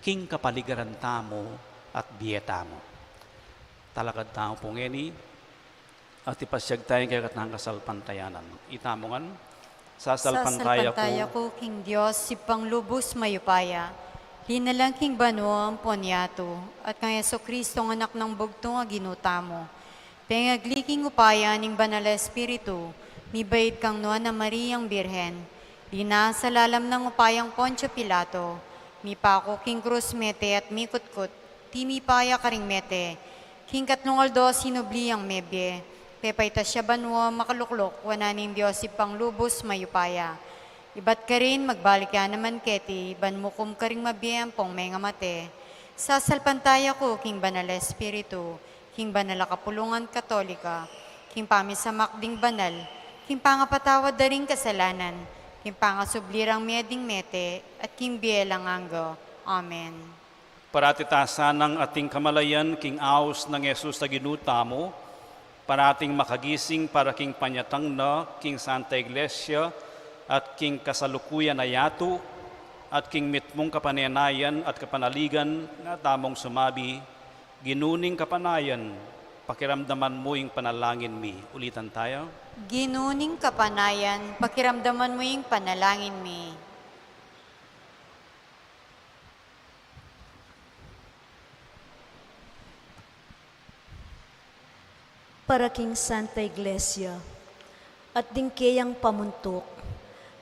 king kapaligiran tamu at bie tamu. Talakad tamu pu ngeni, at ipasyag taya ing kekatang kasalpantayanan. Itamu ngan, sasalpantaya ku. Sasalpantaya ku king Dios, Ibpang lubus mayupaya, linalang king banua ampon yatu, at kang Jesucristo, anak nang bugtung a Ginu tamu. Pengagli king upaya ning Banal a Espiritu, mibaid kang Nuan a Mariang Birhen, linasa lalam nang upayang Poncio Pilato, mipaku king krus mete at mikutkut, tinipa ya karing mete, king katlung aldo sinubli yang mebie, pepaitas ya banua makalukluk wanan ning Dios Ibpang lubus mayupaya. Ibat karin magbalik ya naman keti ban mukum karing mabie ampong mengamate. Sasalpantaya ku king Banal a Espiritu, king banal a kapulungan Katolika, king pamisamak ding banal, king pangapatawad da ring kasalanan, king pangasubli rang mie ding mete, at king bie alang angga. Amen. Parati ta sanang ating kamalayan king aus nang Jesus a Ginu tamu, parating makagising para king panyatang na king Santa Iglesia at king kasalukuyan a yatu, at king mitmung kapanenayan at kapanaligan na tamung sumabi, Ginu ning kapanayan, pakiramdaman mu ing panalangin mi. Ulitan taya. Ginu ning kapanayan, pakiramdaman mu ing panalangin mi. Para king Santa Iglesia, at ding keyang pamuntuk,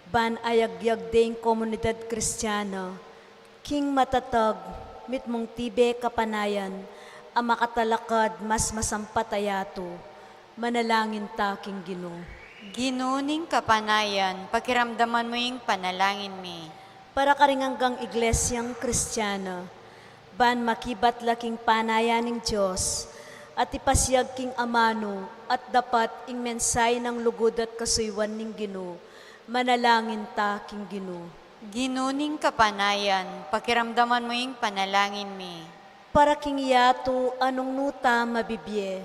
ban ayagyag de ing komunidad Kristiana, king matatag, mitmung tibe kapanayan, a makatalakad mas masampat a yatu, manalangin ta king Ginu. Ginu ning kapanayan, pakiramdaman mu ing panalangin mi. Para karing anggang Iglesiang Kristiana, ban makibat la king panayan ning Dios, at ipasyag king amanu at dapat ing mensahe nang lugud at kasuyuan ning Ginu, manalangin ta king Ginu. Ginu ning kapanayan, pakiramdaman mu ing panalangin mi. Para king yatu a nung nu ta mabibie,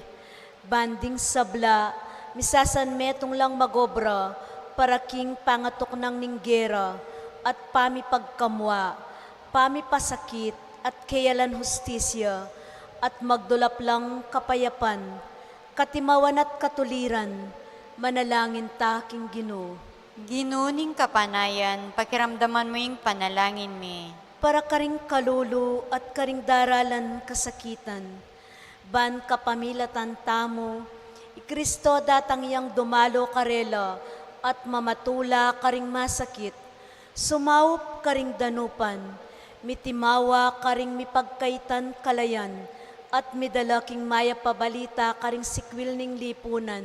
ban ding sabla, misasanmetung lang magobra, para king pangatuknang ning gera, at pamipagkamua, pamipasakit, at keyalan hustisya, at magdulap lang kapayapan, katimawan at katuliran, manalangin ta king Ginu. Ginu ning kapanayan, pakiramdaman mu ing panalangin mi. Para karing kalulu at karing daralan kasakitan, ban kapamilatan tamu, i Kristo datang yang dumalo karela at mamatula karing masakit, sumaup karing danupan, mitimawa karing mipagkaitan kalayan, at midala king mayap a balita karing sikwil ning lipunan,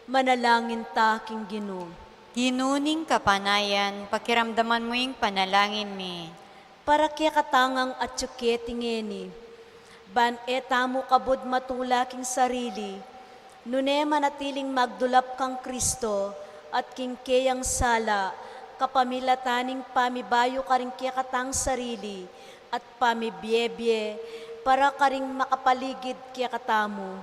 manalangin ta king Ginu. Ginu ning kapanayan, pakiramdaman mu ing panalangin mi. Para kekatang atyu keti ngeni, ban e tamu kabud matula king sarili, nune manatiling magdulap kang Kristo, at king keyang sala, kapamilatan ning pamibayu karing kekatang sarili, at pamibiebie, para karing makapaligid kekatamu,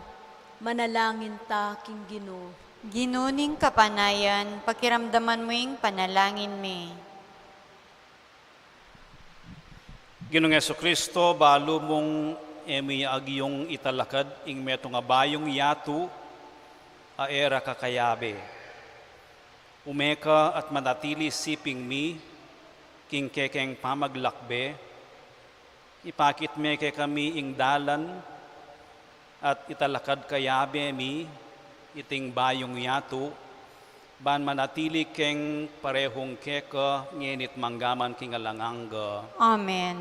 manalangin ta king Ginu. Ginu ning kapanayan, pakiramdaman mu ing panalangin mi. Ginung Jesucristo, balu mung e mi agyung italakad ing metung a bayung yatu a e ra kakayabe. Ume ka at manatili siping mi king kekeng pamaglakbe, ipakit me kekami ing dalan at italakad kayabe mi iting bayung yatu, ban manatili keng parehung keka ngeni't manggaman king alang angga. Amen.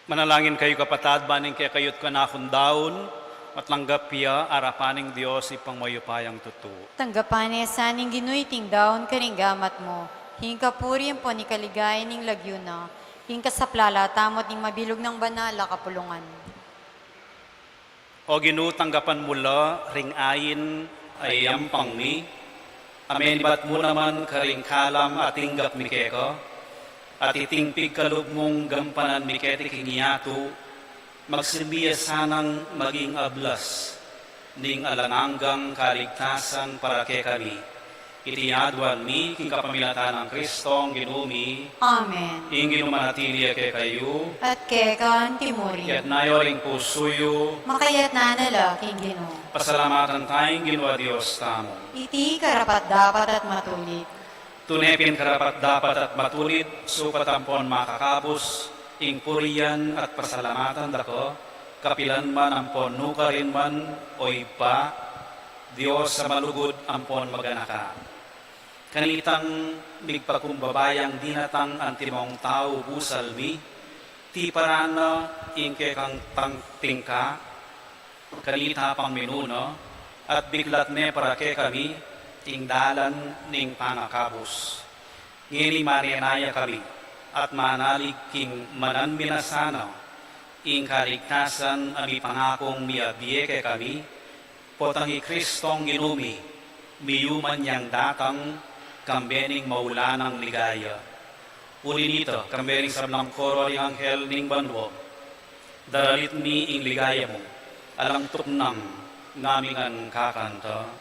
Manalangin kayu, kapatad, ban ing kekayu't kanakung daun, matanggap ya arapan ning Dios Ibpang mayupayang tutu. Tanggapan na sa ning Ginu iting daun karing gamat mu, king kapurian ampon king kaligayan ning lagyu na, king kasaplalan tamu at ning mabilug nang banal a kapulungan. O Ginu, tanggapan mu la ring ain a iyampang mi, a menibat mu naman karing kalam a tinggap mi keka, at iting pigkalub mung gampanan mi keti king yatu, magsilbi ya sanang maging ablas ning alang anggang kaligtasan para kekami. Iti aduan mi king kapamilatan nang Kristong Ginu mi. Amen. Ing Ginu manatili ya kekayu. At keka antimurin. Iyatas yu ring pusu yu. Makayatas na la king Ginu. Pasalamatan taya ing Ginu a Dios tamu. Iti karapat-dapat at matulid. Tune pin karapat-dapat at matulid, sukat ampon makakabus, ing purian at pasalamatan da ka, kapilan man ampon nukarin man, O Ibpa, Dios a malugud ampon maganaka. Kanitang migpakumbabayang dinatang antimong tau busal mi, tiparan na ing kekang tang-, tingka, kanita pang minuna, at biklat ne para kekami ing dalan ning pangakabus. Ngeni manenaya kami, at manalig king manan mi na sana, ing kaligtasan a mipangakung miyabie kekami, potang i Kristong Ginu mi, miyuman yang datang, kambe ning maulanang ligaya. Uli nita, kambe ning sablang koro ring anghel ning banua, daralit mi ing ligaya mu, alang tuknang ngami ngan kakanta.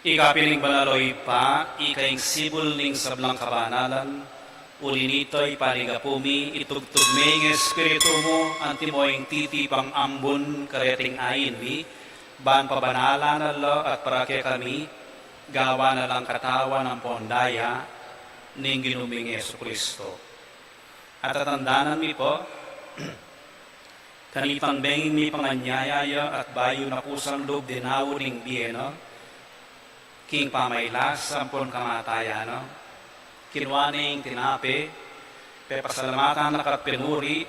Ika pin ing banal, o Ibpa, ika ing sibul ning sablang kabanalan, uli nita ipanyawad mu mi, itubud me ing Espiritu mu, antimo ing titipang ambun kareting ain mi, ban pabanalan na la at para kekami, gawan na lang katawan ampon daya ning Ginu ming Jesucristo. At tatandanan mi pa, kanitang benging mipanganyaya ya at bayu na pusang lub dinaun ing bie na, king pamailas ampon kamatayan na, kinua ne ing tinape, pepasalamatan na ka't pinuri,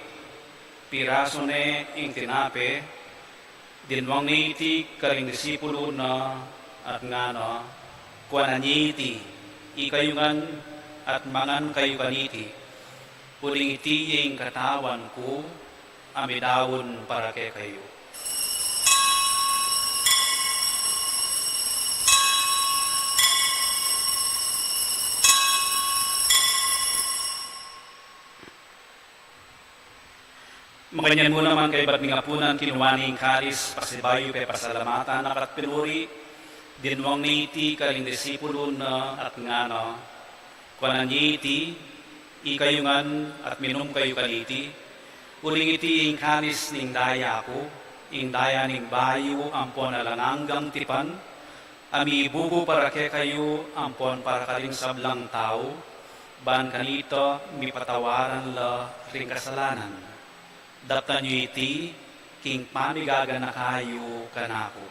pirasu ne ing tinape, dinwang ne iti karing disipulu na, at ngana, kuanan ye iti, ikayu ngan, at mangan kayu kaniti, uling iti ya ing katawan ku, a midaun para kekayu. Makanyan mu naman kaybat ning apunan, kinua ne ing kalis, pasibayu pepasalamatan na ka't pinuri, dinwang ne iti karing disipulu na at ngana, kuanan ye iti, ikayu ngan, at minum kayu kaniti, uling iti ing kalis ning daya ku, ing daya ning bayu ampon alang anggang tipan, a mibubu para kekayu ampon para karing sablang tau, ban kanita mipatawaran la ring kasalanan. Daptan yu iti king pamigaganaka yu kanaku.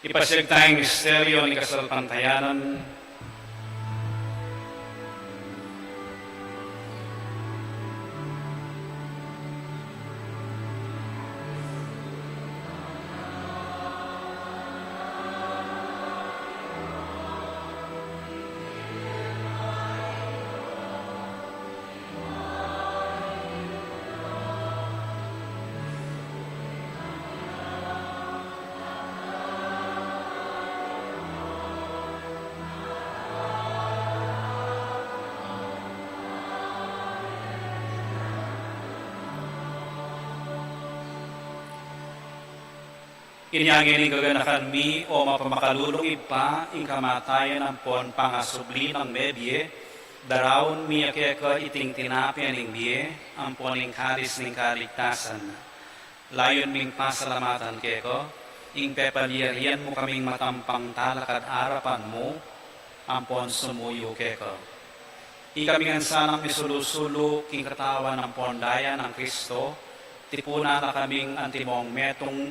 Ipasiag taya ing misteryo ning kasalpantayanan. Inya ngeni gaganakan mi, o mapamakalulung Ibpa, ing kamatayan ampon pangasubli nang mebie, daraun mi keka iting tinape ning bie ampon ing kalis ning kaligtasan. Layun ming pasalamatan keka ing pepalyarian mu kaming matampang talakad arapan mu ampon sumuyu keka. Ikami ngan sanang misulu-sulu king katawan ampon daya nang Kristo, tipunan na kaming antimong metung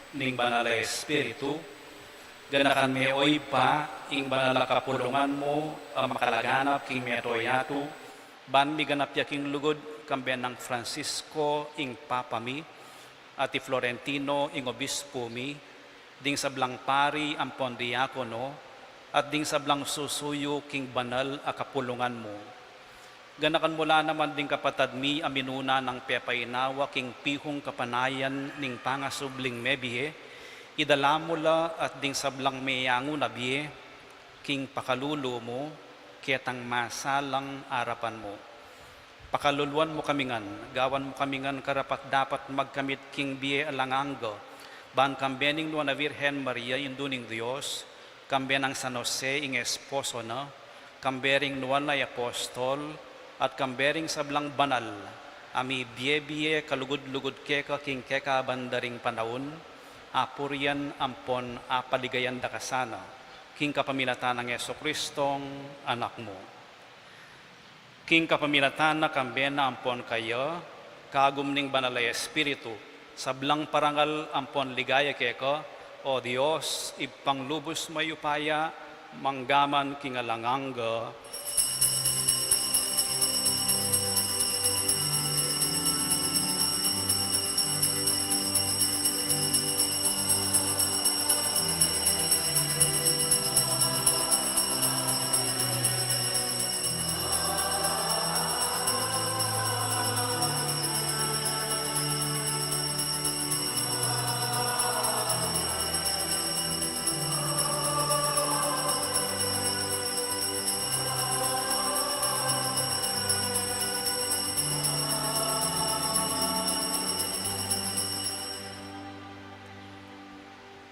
ning Banal a Espiritu. Ganakan me, o Ibpa, ing banal a kapulungan mu a makalaganap king mabilug a yatu, ban miganap ya king lugud kambe nang Francisco ing Papa mi, at i Florentino ing Obispo mi, ding sablang pari ampon diakono, at ding sablang susuyu king banal a kapulungan mu. Ganakan mu la naman ding kapatad mi a minuna nang pepainawa king pihung kapanayan ning pangasubling mebie, idala mu la at ding sablang meyangu na bie king pakalulu mu, ketang masalang arapan mu. Pakaluluan mu kami ngan, gawan mu kami ngan karapat-dapat magkamit king bie alang angga, ban kambe ning Nuan a Virgen Maria, Indu ning Dios, kambe nang San Jose ing esposo na, kambe ring nuan a apostol, at kambe ring sablang banal a mibie-bie kalugud-lugud keka king kekaban da ring panaun, apurian ampon apaligayan da ka sana, king kapamilatan nang Jesucristong Anak mu. King kapamilatan na, kambe na ampon kaya, kagum ning Banal a Espiritu, sablang parangal ampon ligaya keka, o Dios, Ibpang lubus mayupaya, mangga man king alang angga.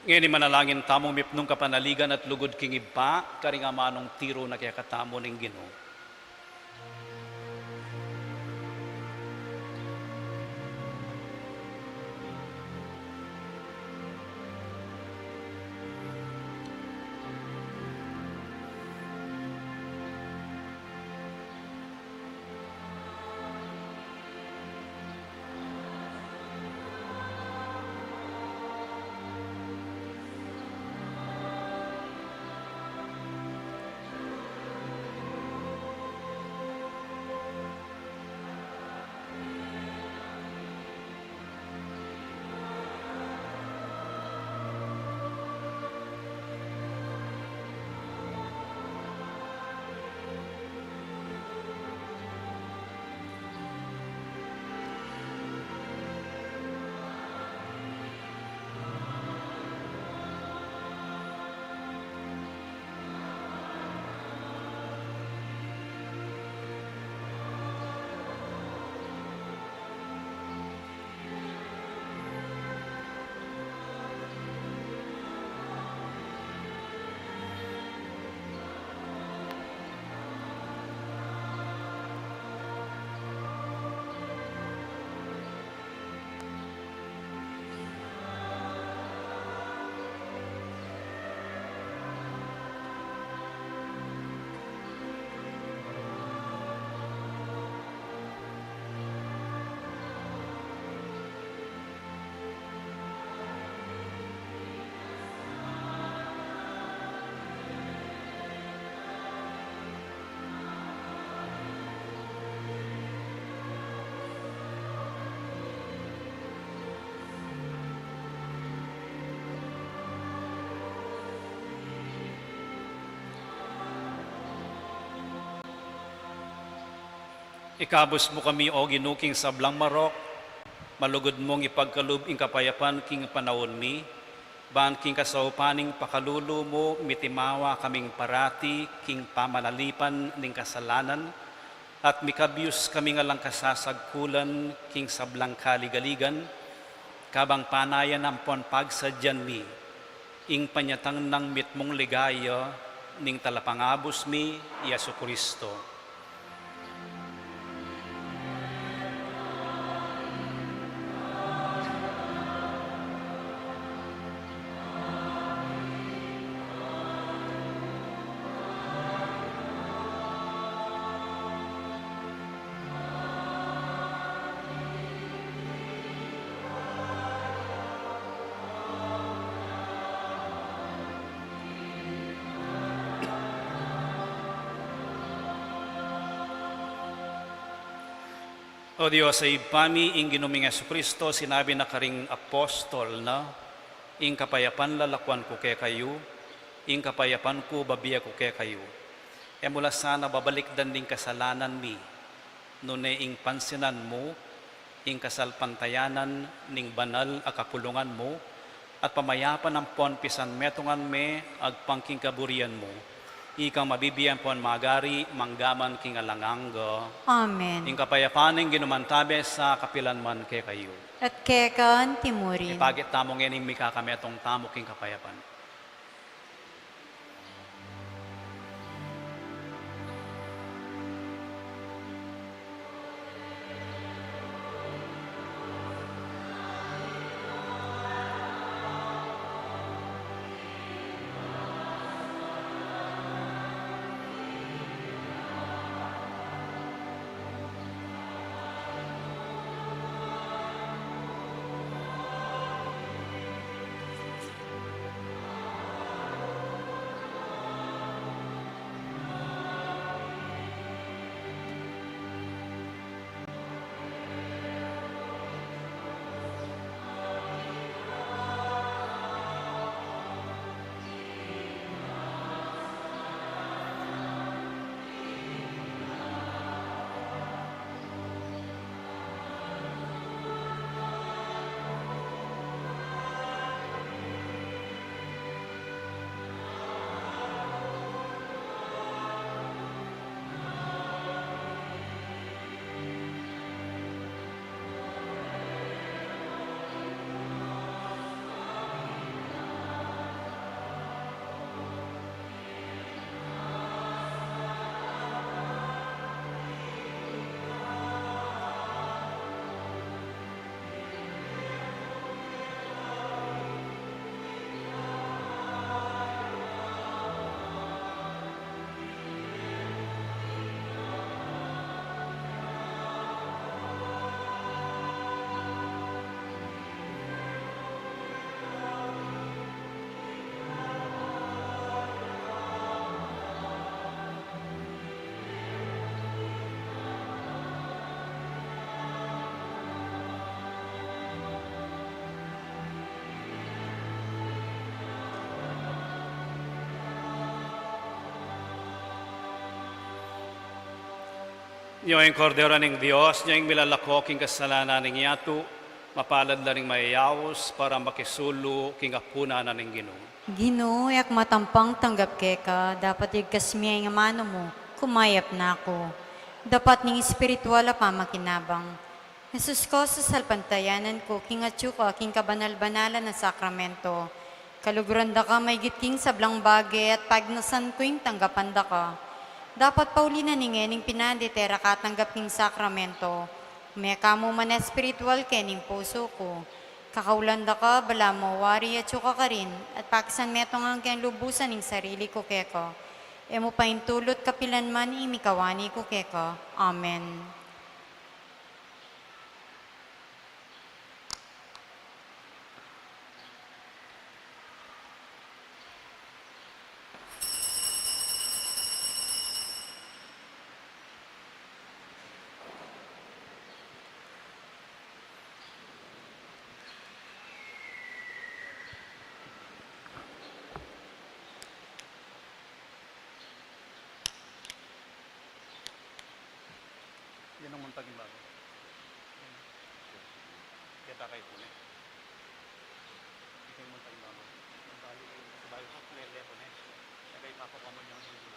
Ngeni manalangin tamu mipnung kapanaligan at lugud king Ibpa, karing amanung tiru na kekatamu ning Ginu. Ikabus mu kami, O Ginu, king sablang marok, malugud mung ipagkalub ing kapayapan king panaun mi, ban king kasaupan ning pakalulu mu, mitimawa kaming parati king pamanalipan ning kasalanan, at mikabyus kaming alang kasasagkulan king sablang kaligaligan, kabang panayan ampon pagsadyan mi ing panyatang nang mitmung ligaya ning Talapangabus mi, i Jesucristo. O Dios a Ibpa mi, ing Ginu ming Jesucristo, sinabi na karing apostol na, "Ing kapayapan lalakuan ku kekayu, ing kapayapan ku babie ku kekayu." E mu la sana babalikdan ding kasalanan mi, nune ing pansinan mu ing kasalpantayanan ning banal a kapulungan mu, at pamayapan ampon pisanmetungan me agpang king kaburian mu. Ikang mabibie ampon magari manggaman king alang angga. Amen. Ing kapayapan ning Ginu mantabe sa kapilan man kekayu. At keka antimurin. Ipakit tamu ngening mikakametung tamu king kapayapan. Nyo ing Kordero ning Dios, nyo ing milalako king kasalanan ning yatu, mapalad la ring mayayaus para makisulu king apunan na ning Ginu. Ginu, e ku matampang tanggap keka, dapat igkas mu ing amanu mu, kumayap na ku. Dapat ning espiritual a pamakinabang. Jesus ko, sasalpantayanan ku king atyu ka king kabanal-banalan a sakramento. Kaluguran da ka maigit king sablang bage at pagnasan ku ing tanggapan da ka. Dapat pauli na ning ngening pinandit e ra ka tanggap king sakramento, meka mu man espiritual kening pusu ku. Kakaulan da ka, balamu wari atyu ka karin, at pakisanmetungan ke ing lubusan ning sarili ku keka. E mu paintulut kapilan man ing mikawani ku keka. Amen. Kay pune. Ito yung muntang mama. Ang bali, sabay ko, lele ko ne. Sabay papakomun yung hindi.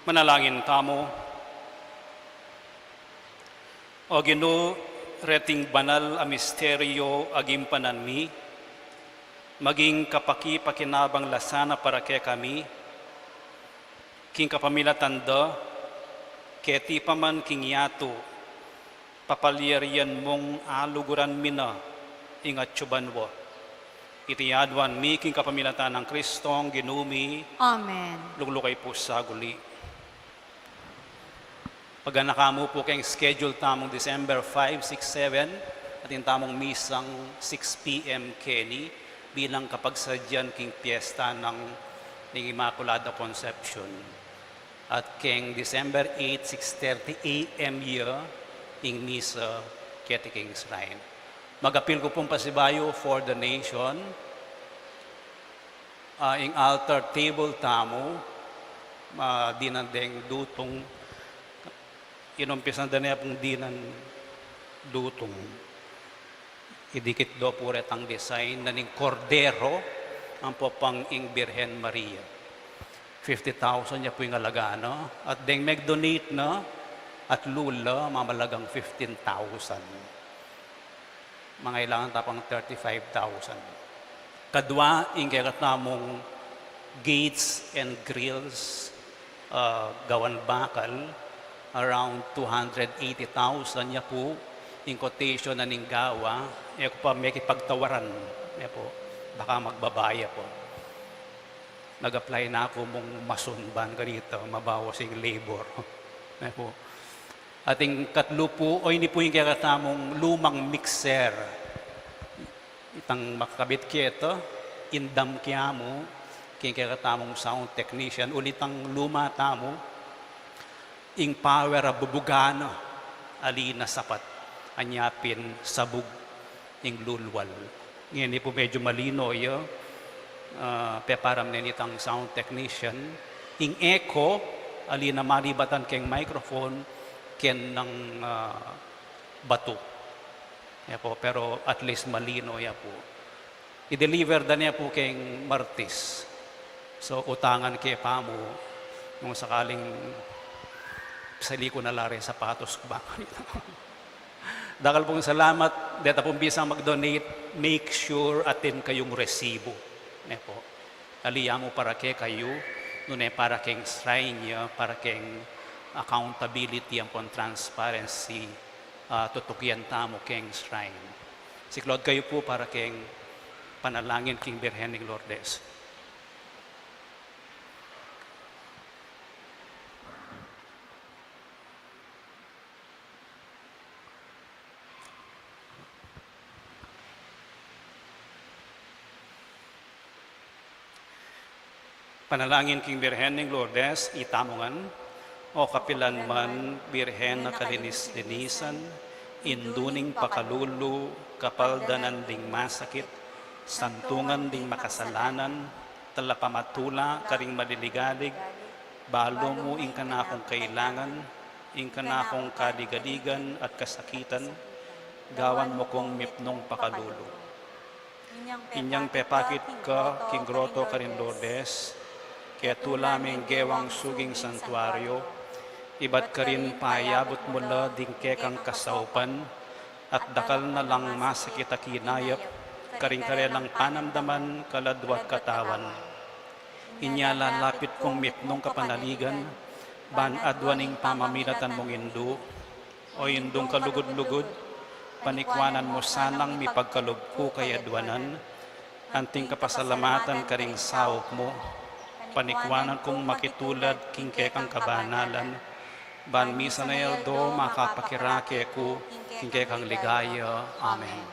Manalangin tamu. O Ginu, reting banal a misteryo a gimpanan mi, maging kapakipakinabang la sana para kekami, king kapamilatan da, keti pa man king yatu, papalyarian mung aluguran mi na ing atsu banua. Iti aduan mi king kapamilatan nang Kristong Ginu mi. Amen. Luklukay pu sa guli. Paganaka mu pu keng schedule tamung December five, six, seven, atin tamung misang six P M keni bilang kapagsadyan king piyesta nang ning Immaculada Concepcion. At keng December eight, six thirty A M ya ing misa keti king shrine. Magapil ku pung pasibayu for the nation. Ah, ing altar table tamu, ah, dinan deng dutung, inumpisan da ne pung dinan dutung. Idikit do pu retang design na ning Kordero, ampo pang ing Birhen Maria. Fifty thousand ya pu ing alaga na, at deng meg-donate na, at lula, mamalagang fifteen thousand. Mangailangan ta pang thirty-five thousand. Kadua, ing kekatamung gates and grills, ah, gawan bakal, around two hundred eighty thousand ya pu, ing quotation na ning gawa, e ku pa mekipagtawaran, e pu, baka magbaba ya pu. Nag-apply na ku mung mason ban kanita, mabawas ing labor. E pu. At ing katlu pu, o ini pu ing kekatamung lumang mixer. Itang makakabit keta, indam ke mu, king kekatamung sound technician, uli itang luma tamu, ing power a bubuga na, ali na sapat, anya pin sabug ing lulwal. Ngeni pu medyu malino ya, ah, peparam ne nitang sound technician. Ing echo, ali na malibatan keng microphone, ken nang, ah, batu. Ya pu, pero at least malino ya pu. I-deliver da ne pu keng Martis. So, utangan ke pa mu, nung sakaling sali ku na la reng sapatos ku ba. Dakal pung salamat, deta pung bisang mag-donate, make sure atin kayung resibo. Ne pu. Ali ya mu para kekayu, nune para keng shrine ya, para keng accountability ampon transparency, ah, tutukian tamu keng shrine. Siklaud kayu pu para keng panalangin king Birhen ning Lourdes. Panalangin king Birhen ning Lourdes, itamu ngan. O kapilan man, Birhen a kalinis-linisan, indu ning pakalulu, kapaldanan ding masakit, santungan ding makasalanan, talapamatula karing maliligalig, balu mu ing kanakung kailangan, ing kanakung kaligaligan at kasakitan, gawan mu kung mipnung pakalulu. Inyang pepakit ka king groto karin Lourdes, ketula meng gewang suging santuario, ibat karin payabut mu la ding kekang kasaupan, at dakal na lang masakit a kinayap, karing karelang panamdaman, kaladwa at katawan. Inya lalapit kung mipnung kapanaligan, ban aduan ing pamamilatan mung indu, O Indung kalugud-lugud, panikwanan mu sanang mipagkalub ku kay aduanan, anting kapasalamatan karing saup mu, panikwanan kung makitulad king kekang kabanalan, ban misan a aldo makapakirake ku king kekang ligaya. Amen.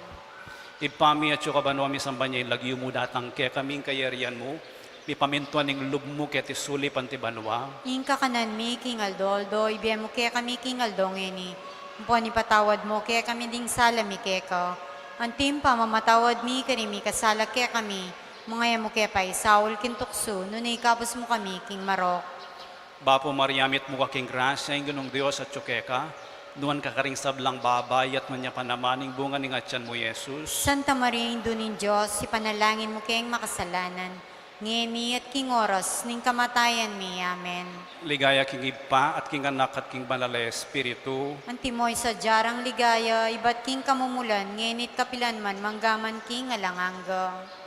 Ibpa mi, atsu ka banua, misamban ya ing lagyu mu, datang kekami ing kayarian mu, mipamintuan ing lub mu keti sulip anti banua. Ing kakanan mi king aldo-aldo, ibie mu kekami king aldo ngeni. Ampon ipatawad mu kekami ding sala mi keka, anti ing pamamatawad mi karing mikasala kekami. Manga e mu ke paisaul king tuksu, nune ikabus mu kami king marok. Bapu Maria, mitmu ka king grasya, ing Ginung Dios atsu keka, nuan ka karing sablang babai, at nuan ya pa naman ing bunga ning atian mu, Jesus. Santa Maria, Indu ning Dios, ipanalangin mu keng makasalanan, ngeni at king oras ning kamatayan mi. Amen. Ligaya king Ibpa, at king Anak, at king Banal a Espiritu. Antimo ing sadya rang ligaya, ibat king kamumulan, ngeni at kapilan man, mangga man king alang angga.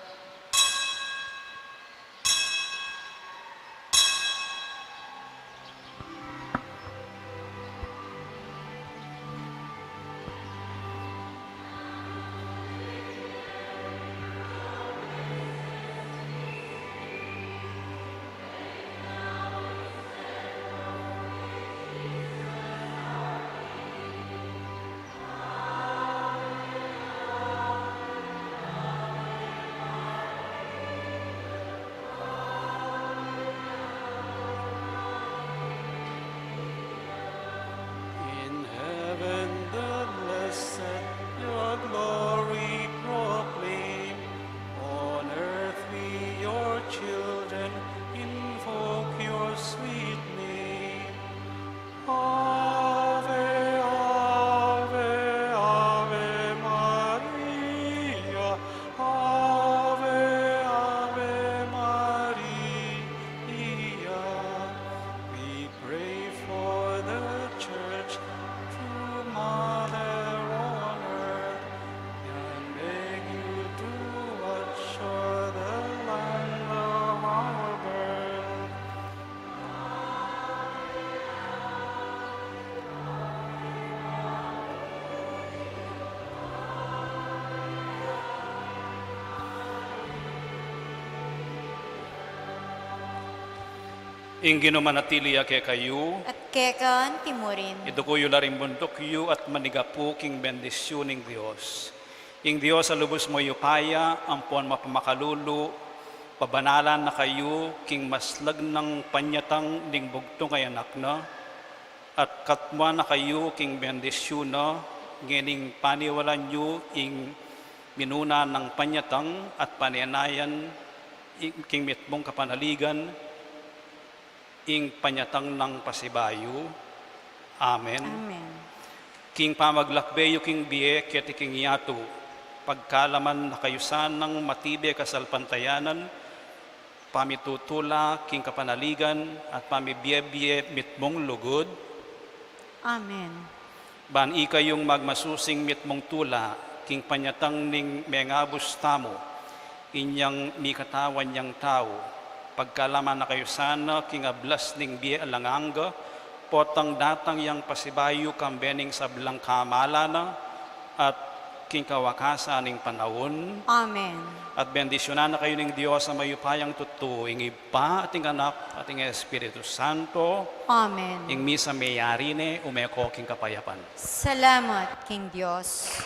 Ing Ginu manatili ya kekayu. At keka anti mu rin. Iduku yu la ring bunduk yu at manigapu king bendisyun ning Dios. Ing Dios a lubus mayupaya, ampon mapamakalulu, pabanalan na kayu king maslag nang panyatang ning bugtung a Anak na, at katmuan na kayu king bendisyun na, ngening paniwalan yu ing minuna nang panyatang at panenayan ing, king mitmung kapanaligan, ing panyatang nang pasibayu. Amen. Amen. King pamaglakbe yu king bie keti king yatu, pagkalaman na kayu sanang matibe kasalpantayanan, pamitutula king kapanaligan at pamibiebie mitmung lugud. Amen. Ban ikayung magmasusing mitmung tula king panyatang ning mengabus tamu, inyang mikatawan yang tau, pagkalaman na kayu sana king ablas ning bie alang angga, potang datang yang pasibayu kambe ning sablang kamalan na, at king kawakasan ning panaun. Amen. At bendisyunan na kayu ning Dios a mayupayang tutu, ing Ibpa, at ing Anak, at ing Espiritu Santo. Amen. Ing misa meyari ne, ume ko king kapayapan. Salamat king Dios.